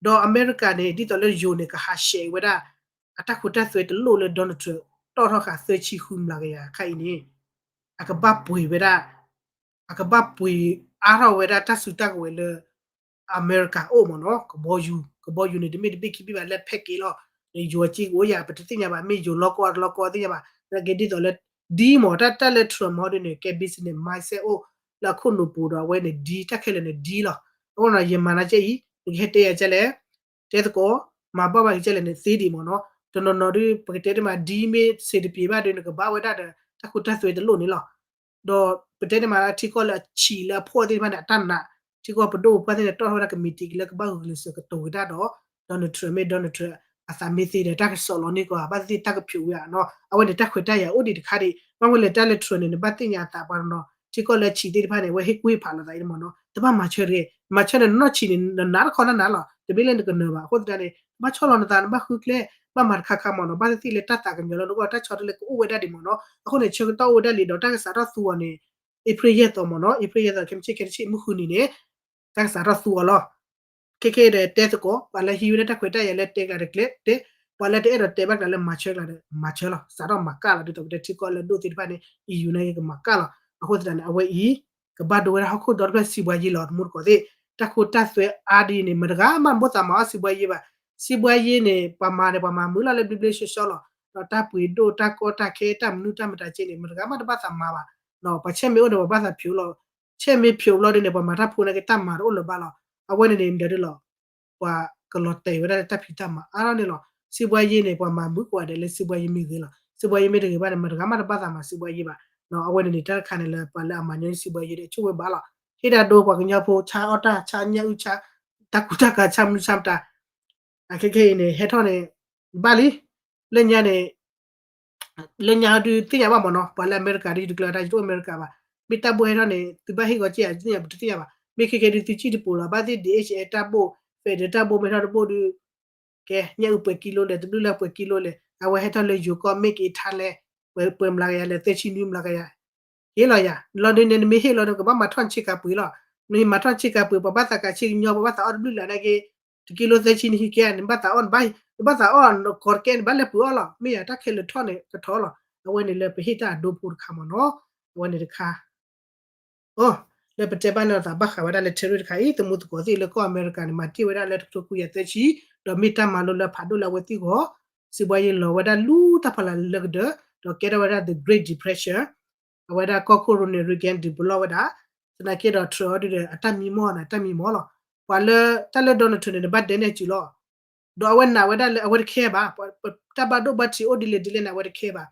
ဒီးအမဲရကၤန့ၣ် ဒ်သိးလၢယိၤန့ၣ် ကဟးဆှဲးဝဲဒၣ် အတၢ်ခိတၢ်သွဲတလိၣ်လၢ Donald Trump တီၣ်ထီၣ်ဃာ်သၢဆံဃုမျးကယၤခါအံၤန့ၣ် အကဘၣ်ပှ့ၤဝဲဒၣ် အကဘၣ်ပှ့ၤအါထီၣ်ဝဲဒၣ်တၢ်စုတၢ်ကဝဲၤလၢ အမဲရကၤအိၣ်မ့ၢ်နီၤ ကဘီယူၤ ကဘီယူၤန့ၣ် တမ့ၢ်တဘ့ၣ်ခံဘ့ၣ်ဘၣ် လၢ package လီၤ ယိၤအစ့ကအိၣ်ယၤ ပတသ့ၣ်ညါဘၣ် မ့ၢ်ယိၤလီၢ်ကီၢ်တလီၢ်ကီၢ်သ့ၣ်ညါဘၣ် သနာ်က့ဒ်သိးလၢ deal မ့ၢ် တၢ်တၢ်လၢ Trump မ့ၢ်ဒ်န့ၣ် ကဲ business mindset အိၣ် လၢအခိၣ်နူာ်ပူၤဒီးအဝဲန့ၣ် deal တၢ်ခဲလၢာ်န့ၣ် deal လီၤ အဃိနီၤ ယမၤနၤကဲအံၤ နကဟဲတဲယၤကဲလဲၣ် တဲသကိး မၤဘၣ်ဝဲကဲလဲၣ်န့ၣ် သ့ဒံးမ့ၢ်နီၤ တနီၤနီၤဒ် ပကတဲတမး deal မ့ၢ်စ့တပျ့ၤဘၣ်ဒီး နကဘၣ်ဝဲဒၣ်ဒီး တၢ်ခိတၢ်သွဲတလိၣ်န့ၣ်လီၤ ဒီးပတဲန့ၣ်မးလၢထံကီၢ်လၢအဆံးလၢအဖှီၣ်သ့ၣ်တဖၣ်န့ၣ် အတၢ်နာ် ထံကီၢ်ပဒိၣ်ပပှၢ်သ့ၣ်န့ၣ် တီၣ်ထီၣ်ဝဲဒၣ် committee လၢကဘၣ်ဂုာ်ကျဲးစၢးကတိၤက့ၤတၢ်ဒီး Donald Trump မ့ၢ် Donald Trump အသးမ့ၢ်သ့ဒီး တၢ်ကစီၣ်လီၤန့ၢ်ကီး ဘၣ်သ့ၣ်သ့ၣ်တၢ်ကဖျိးဝဲဧါနီၤ အဝဲန့ၣ်တၢ်ခွဲးတၢ်ယာ်အိၣ်ဒံးတခါဒံး ဘၣ်မနုၤလဲၣ် တၢ်လၢ Trump န့ၣ် နဘၣ်သ့ၣ်ညါအသးပှၤတနီၤ ထံကီၢ်လၢဆံးသ့ၣ်တဖၣ်န့ၣ် အဝဲဟ့ၣ်ကူၣ်ဟ့ၣ်ဖးလိာ်သးအံၤမ့ၢ်နီၤ, တဘၣ်မၤဆၢတဂ့ၤ, မၤဆၢန့ၣ် နနီၢ်ဆံးန့ၣ် နနးတခီနနးလီၤ, တမ့ၢ်လၢနကနၢၤဘၣ်. အဃိသတးန့ၣ် နဘၣ်ဆီၣ်လီၤနသး နဘၣ်ဃုကျဲ ဘၣ်မၤတခါခါမ့ၢ်နီၤ, ဘၣ်သ့ၣ်သ့ၣ်လၢတၢ်သးကညီၤလၢနဂီၢ် တၢ်ဆီတလဲကအိၣ်ဝဲဒၣ်ဒံးမ့ၢ်နီၤ. အဃိန့ၣ် ဆၢကတီၢ်အိၣ်ဝဲဒၣ်လံဒီး တၢ်ကစးထီၣ်သူအီၤန့ၣ် April ယဲၢ်သီမ့ၢ်နီၤ, April ယဲၢ်သီ ခဲမုၢ်ဆ့ၣ် ခဲတဆံမုၢ်ဃုနံၤန့ၣ် တၢ်ကစးထီၣ်သူအီၤလီၤ. ခဲခဲဒီးတဲသကိး ပှၤလၢဟံးဝဲဒၣ်တၢ်ခွဲးတၢ်ယာ်လၢတဲကျါတကျဲတဲ, ပှၤလၢတအဲၣ်ဒိးတဲဘၣ်ကျါလၢမၤဆၢကျါဒီး မၤဆၢလီၤ. စးထီၣ်မၤကၣ်လီၤ ဒ်သိးပတဲထံကီၢ်လၢဒိၣ်သ့ၣ်တဖၣ်န့ၣ် E U န့ၣ်ကမၤကၣ်လီၤ. အဃိသတးန့ၣ် အဝဲအံၤ ကဘၣ်ဒိဝဲဒၣ်ဟီၣ်ခိၣ်ဒီတဖျၢၣ်စံးဘှါယ့လီၤ တမူတကိးသ့ၣ်, တၢ်ခိတၢ်သွဲအါဒ်အံၤန့ၣ် မတဂၤမးဘိသးမၤအီၣ်စံးဘှါယ့ဘၣ်. စံးဘှါယ့န့ၣ် ပှၤမၤန့ၣ် ပှၤမၤမုာ်လီၤလၢဘျ့ဘျ့ဆှီဆှီလီၤ. ဒီးတၢ်ပှ့ၤဒိၣ်တၢ်ကီတၢ်ခဲတၢ်မနုၤတၢ်မတၤကဲန့ၣ် မတဂၤမးတဘၣ်သးမၤဘၣ်. ပှၤဆဲးမ့ၢ်အိၣ်န့ၣ် ပှၤဘၣ်သးဖျိးလီၤ. ဆဲးမ့ၢ်ဖျိးဘျီဒ်န့ၣ် ပှၤမၤတၢ်ဖိန့ၣ်က့ တၢ်မၤတအိၣ်လၢၤဘၣ်လီၤ. အဝဲန့ၣ်န့ၣ် ဒၣ်ဒ်လီၤ ပှၤကလီၤတဲာ်ဝဲဒၣ်လၢတၢ်ဖံးတၢ်မၤအါထီၣ်န့ၣ်လီၤ. စံးဘှါယ့န့ၣ် ပှၤမၤမုာ်ကွၢ်ဒဲးလၢစံးဘှါယ့မ့ၢ်ဂ့ၤလီၤ. စံးဘှါယ့မ့ၢ်တဂ့ၤဘၣ်န့ၣ် မတဂၤမးတဘၣ်သးမၤစံးဘှါယ့ဘၣ်. အဝဲန့ၣ်န့ၣ် တၢ်တခါန့ၣ်လၢပှၤလၢအမၤညီနုၢ်စံးဘှါယ့ဒီး ဆိၣ်ဝဲဘၣ်လီၤ. ဟ့ၣ်ဒၣ်ဒိပှၤကညီဖိ ဆါအီၣ်တၢ် ဆါညၣ်အုၣ် ဆါတၢ်ကူတၢ်ကၤ ဆါမနုၤဆါမတၤ အခဲခဲအံၤန့ၣ် ဟဲထီၣ်န့ၣ် ဘၣ်လံ. လၢညါန့ၣ် လၢညါဒုးသ့ၣ်ညါဘၣ်မ့ၢ်နီၤ, ပှၤလၢအမဲရကၤဒုး ယတကျၢၤတၢ် ယတအိၣ်အမဲရကၤဘၣ်. မ့ၢ်တၢ်ဘိၣ်ဟဲထီၣ်န့ၣ် သုဘၣ်ဟ့ၣ်ဂီၤက့ၤယၤ ယတသ့ၣ်ညါ ပတသ့ၣ်ညါဘၣ်. မ့ၢ်ခဲခဲဒုး သုစံၣ်တပူၤလီၤ ဘၣ်သ့ၣ် D H L တၢ်ဘိၣ် Federal တၢ်ဘိၣ်မ့ၢ်ထီၣ်တဘိၣ်ဒုး ကဲ ညၣ်အုၣ်ပှဲၤကံလိလဲၣ် တဒူၣ်လၢပှဲၤကံလိလဲၣ် အဝဲဟဲထီၣ်လၢယိၤကီၢ် မ့ၢ်က့ၤထါလဲၣ် ပှဲၤ ပှဲၤမျးကယၤလဲၣ် သၢဆံနွံမျးကယၤ ဟ့ၣ်လီၤယၤ လီၤဒုးန့ၣ် နမ့ၢ်ဟ့ၣ်လီၤဒီး ကဘၣ်မၤထီၣ်ဆ့ကၤပှ့ၤလီၤ. နမၤထီၣ်ဆ့ကၤပှ့ၤ ပှၤဘၣ်သးကးဆ့ကညီ ပှၤဘၣ်သးအီၣ်တဘျုးလၢ်နာ်က့ တကံလိသၢဆံနဟံးကဲ နဘၣ်သးအီၣ် နဘၣ်သးအီၣ် နကီတကဲ နဘၣ်လဲၤပှ့ၤအီၣ်လီၤ. မ့ၢ်ယၤ တၢ်ခဲလၢာ်ထီၣ်န့ၣ် ကထီၣ်လီၤ. အဝဲန့ၣ်လၢပဟ့ၣ်တၢ်အဒိဖိတခါမ့ၢ်နီၤ. အဝဲန့ၣ်တခါ အိ လၢပတဲဘၣ်န့ၣ်သးဘၣ်ဃးဝဲဒၣ်လၢ tariff တခါအံၤ သမူသကိးသ့ၣ်လၢကီၢ်အမဲရကၤန့ၣ် မၤတ့ၢ်ဝဲဒၣ်လၢတကထိခွံကယၤသၢဆံ ဒီးမ့ၢ်တၢ်မၤလိလၢဖးဒိၣ်လၢအဝဲသ့ၣ်အဂီၢ် စံးဘှါယ့လီၤဝဲဒၣ်လူၤတၢ်ဖီလာ်လၢကဒၢ ဒီးကဲထီၣ်ဝဲဒၣ် the Great Depression အဝဲဒၣ်ကီၢ်ခိၣ်ရိၣ်န့ၣ် Reagan ဒုးပလီၢ်ဝဲဒၣ် သနာ်က့ဒီး Trump အီၤဒုးဒီး အတၢ်မံမီၢ်န့ၣ် အတၢ်မံမီၢ်လီၤ. ပှၤလၢ တၢ်လၢ Donald Trump န့ၣ် နဘၣ်ဒဲနဲၣ်စုလီၤ ဒီးအဝဲနာ်ဝဲဒၣ်လၢအဝဲတခဲဘၣ် တၢ်ဘၣ်ဒိဘၣ်ထံးအိၣ်ဒ်လဲၣ်ဒ်လဲၣ်န့ၣ် အဝဲတခဲဘၣ်.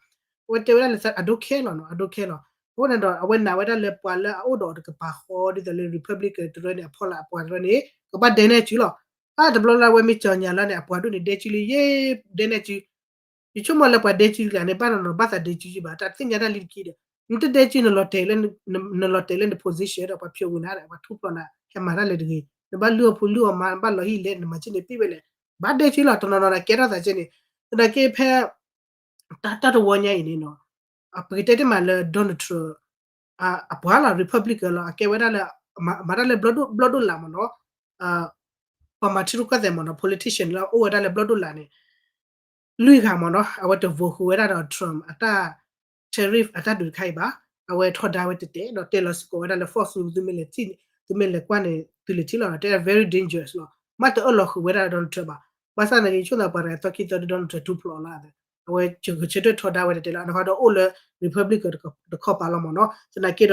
အဝဲတဲဝဲဒၣ်လၢအဒိခဲလီၤနီၤ အဒိခဲလီၤ. အဃိန့ၣ်ဒီး အဝဲနာ်ဝဲဒၣ်လၢပှၤလၢအအိၣ်ဒီးတကပၤဃီဒ်သိးလၢ Republican တရၢန့ၣ် အဖီလာ်အပှၤတရၢန့ၣ် ကဘၣ်ဒဲနဲၣ်စုလီၤ. အါတဘျီလၢအဝဲမ့ၢ်ကၠီၤညါလၢန့ၣ် အပှၤဒိၣ်န့ၣ် ဒဲစုလံ ယဲ ဒဲနဲၣ်စု ယဆိကမိၣ်လၢပှၤဒဲစုတဂၤန့ၣ် ဘၣ်နီၤနီၤ ဘၣ်သးဒဲစုယံဘၣ် တၢ်သ့ၣ်ညါတၢ်လံတက့ၢ်ဒီး နတဒဲစု နလီၤတဲာ်လၢ နလီၤတဲာ်လၢန position ဒီး ပှၤဖျိးဝံၤနၤဒီး ပှၤထူၣ်ဖျိးနၤ ဟဲမၤတၢ်လဲၣ်တဂ့ၤ နဘၣ်လုၢ်အီၣ်ဖိလုၢ်အီၣ်မါ နဘၣ်လီၤဟံၣ်လဲၣ် နမၤစ့န့ၣ်ပ့ၢ်ဝဲလဲၣ် ဘၣ်ဒဲစုလီၤ တနီၤနီၤဒီးကဲထီၣ်သးစ့န့ၣ် သနာ်က့ဖဲ တၢ်တဝီညါအံၤန့ၣ်နီၤ ပကတဲတ့ၢ်မးလၢ Donald Trump အပှၤလီၤ Republican လီၤ အကဲဝဲဒၣ်လၢ မၤတၢ်လၢဘျီဒိၣ်လၢ်မ့ၢ်နီၤ ပှၤမၤထံရူၢ်ကီၢ်သဲးမ့ၢ်နီၤ politician လၢအိၣ်ဝဲဒၣ်လၢဘျီဒိၣ်လၢ်န့ၣ် လွံၢ်ဂၤမ့ၢ်နီၤ အဝဲတ vote ဃုာ်ဝဲဒၣ်ဒီး Trump အတၢ် tariff အတၢ်ဒုးတခါအံၤဘၣ် အဝဲထီဒါဝဲတတဲာ်ဒီးတဲလီၤစ့ၢ်ကီးဝဲဒၣ်လၢ Fox News သုမ့ၢ်လဲၤကွၢ်န့ၣ် သုလဲၤထံၣ်လီၤ တဲ very dangerous လီၤ မ့ၢ်တအၢၣ်လီၤဃုာ်ဝဲဒၣ် Donald Trump ဘၣ် ဘၣ်ဆၣ်သနာ်က့ ယဆိကမိၣ်သးပှၤတဂၤသီခံသီဒုး Donald Trump ထူၣ်ဖျိးလီၤ အဝဲကဆၢထၢၣ်ထီဒါဝဲတတဲာ်လီၤ နဃီဒီးအိၣ်လၢ Republican တခီပၤလီၤမ့ၢ်နီၤ သနာ်က့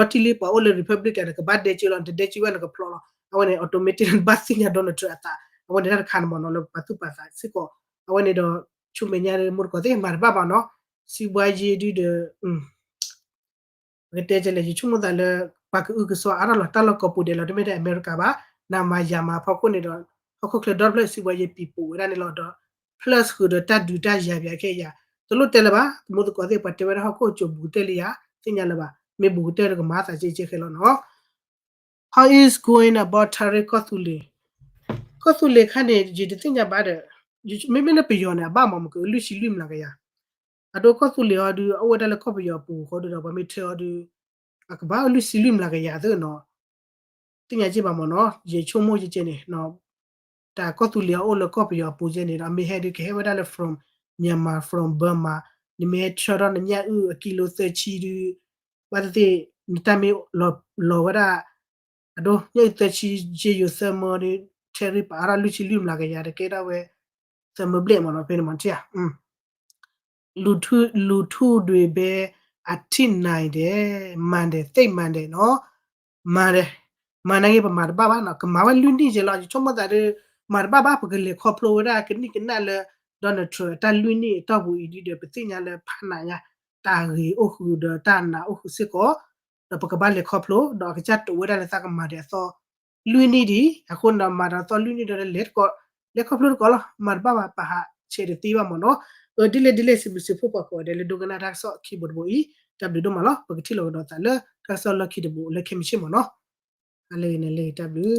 ဒီး လီၤတံၢ်လံပှၤအိၣ်လၢ Republican န့ၣ် ကဘၣ်ဒဲက့လီၤ နတဒဲက့ဝဲနကဖျိးလီၤ အဝဲန့ၣ် automatic နဘၣ်သ့ၣ်ညါ Donald Trump အသး အဝဲန့ၣ်တၢ်တခါန့ၣ်မ့ၢ်နီၤ လၢပှၤသူၣ်ပှၤသးစ့ၢ်ကီး အဝဲန့ၣ်ဒီး ဆူမဲာ်ညါမူတကိးသ့ၣ်မၤတဘၣ်ဘၣ်နီၤ စံးဘှါယ့ဒုဒီး ပကတဲကလဲၣ် ယဆိကမိၣ်သးလၢ ပှၤကအုကစွါအါထီၣ်လီၤ တၢ်လီၢ်ကိးပူၤဒဲးလီၤ တမ့ၢ်ထဲအမဲရကၤဘၣ် နမၤယၤမၤဖီခိၣ်န့ၣ်ဒီး ဟီၣ်ခိၣ်ချၢဒီဖျၢၣ်စံးဘှါယ့ပံၤပိာ်ဝဲဒၣ်န့ၣ်လီၤဒီး plus ဃုာ်ဒီးတၢ်ဒုးတၢ်ယၤပၠးခဲအံၤ တလိၣ်တဲလၢၤဘၣ် သမူသကိးသ့ၣ် ပှၤတဲဝဲဒၣ်ဟီၣ်ခိၣ်ကၠိၤဘူးကတၢၢ်လံယၤ သ့ၣ်ညါလၢၤဘၣ် မ့ၢ်ဘူးကတၢၢ်ဒီးကမၤသးကဲကဲခဲလီၤနီၤ How is going about tariff ကီၢ်သူလ့ၤ ကီၢ်သူလ့ၤခါန့ၣ် ယတသ့ၣ်ညါဘၣ်ဒီး မ့မ့ၢ်လၢပယီၤန့ၣ် အဘၣ်မးမ့ၢ်ကလွံၢ်ဆံလွံၢ်မျးကယၤ အဒိကီၢ်သူလ့ၤအီၤဒုး အအိၣ်ဝဲဒၣ်လၢကီၢ်ပယီၤအပူၤဃီဒုးဒီး ပှၤမ့ၢ်ထၢအီၤဒုး အကဘၣ်လွံၢ်ဆံလွံၢ်မျးကယၤသ့နီၤ သ့ၣ်ညါက့ဘၣ်မ့ၢ်နီၤ ယဆိကမိၣ်ယကဲန့ၣ် တၢ်ကီၢ်သူလ့ၤအအိၣ်လၢကီၢ်ပယီၤအပူၤကဲန့ၣ်ဒီး အမ့ၢ်ဟဲဒုးကဟဲဝဲဒၣ်လၢ from Myanmar from Burma နမ့ၢ်ဟဲထၢထီၣ်နညၣ်အုၣ်အကံလိသၢဆံဒုး ဘၣ်သ့ၣ်သ့ၣ် နတၢ်မ့ၢ်လီၤဝဲဒၣ် အဒိ ညၣ်အုၣ်သၢဆံ ယ့ယိၤသၢမၢဒုး tariff ပအါထီၣ်လွံၢ်ဆံလွံၢ်မျးကယၤဒီးကဲဒၣ်ဝဲ သၢမၢဘျဲၣ်မ့ၢ်နီၤ ဖဲန့ၣ်မ့ၢ်ထံၣ်ဧါ လူထုတွေပဲ အထိနာတယ် မန်တယ် သိပ်မန်တယ်နော် မန်တယ် မန်နာ်က့ ပမၤတဘၣ်ဘၣ်နီၤ ကမၤဝဲလွံၢ်နံၣ်က့လီၤ ယဆိကမိၣ်သးဒီး မၤတဘၣ်ဘၣ် ပကလဲၤခီဖျိဝဲဒၣ်ကနံၣ်ကနၣ်လၢ Donald Trump အတၢ်လွံၢ်နံၣ်အတီၢ်ပူၤအံၤဒ်ဒီး ပသ့ၣ်ညါလၢဖးနးညါ တၢ်ဂ့ၤအိၣ်ဃုာ်ဒီးတၢ်နာ်အိၣ်ဃုာ်စ့ၢ်ကီး ဒီးပကဘၣ်လဲၤခီဖျိ ဒီးအကစၢ်တိာ်ဝဲဒၣ်လၢသးကမၤဒံးအသီ လွံၢ်နံၣ်ဒံး အဃိဒီးမၤဒီးသီလွံၢ်နံၣ်ဒီးလဲၤတကီး လဲၤခီဖျိတကီးလီၤ မၤတဘၣ်ဘၣ် ပဟးဆဲးတသ့ဘၣ်မ့ၢ်နီၤ အဒ်လဲၣ်ဒ်လဲၣ် စံးဘျုးစံးဖှိၣ်ပှၤကိးဂၤဒဲးလၢဒိကနၣ်တၢ်ကစီၣ်ခံဘိတဘိအံၤ တၢ်ဘျုးဒိၣ်မးလီၤ. ပကထံၣ်လိာ်ကဒီးသးလၢတၢ်ကစီၣ်လီၢ်ခံတဘိလၢခဲမုၢ်ဆ့ၣ်မးနီၤ. အလၢဂ့ၤန့ၣ်လၢဂ့ၤ တၢ်ဘျုး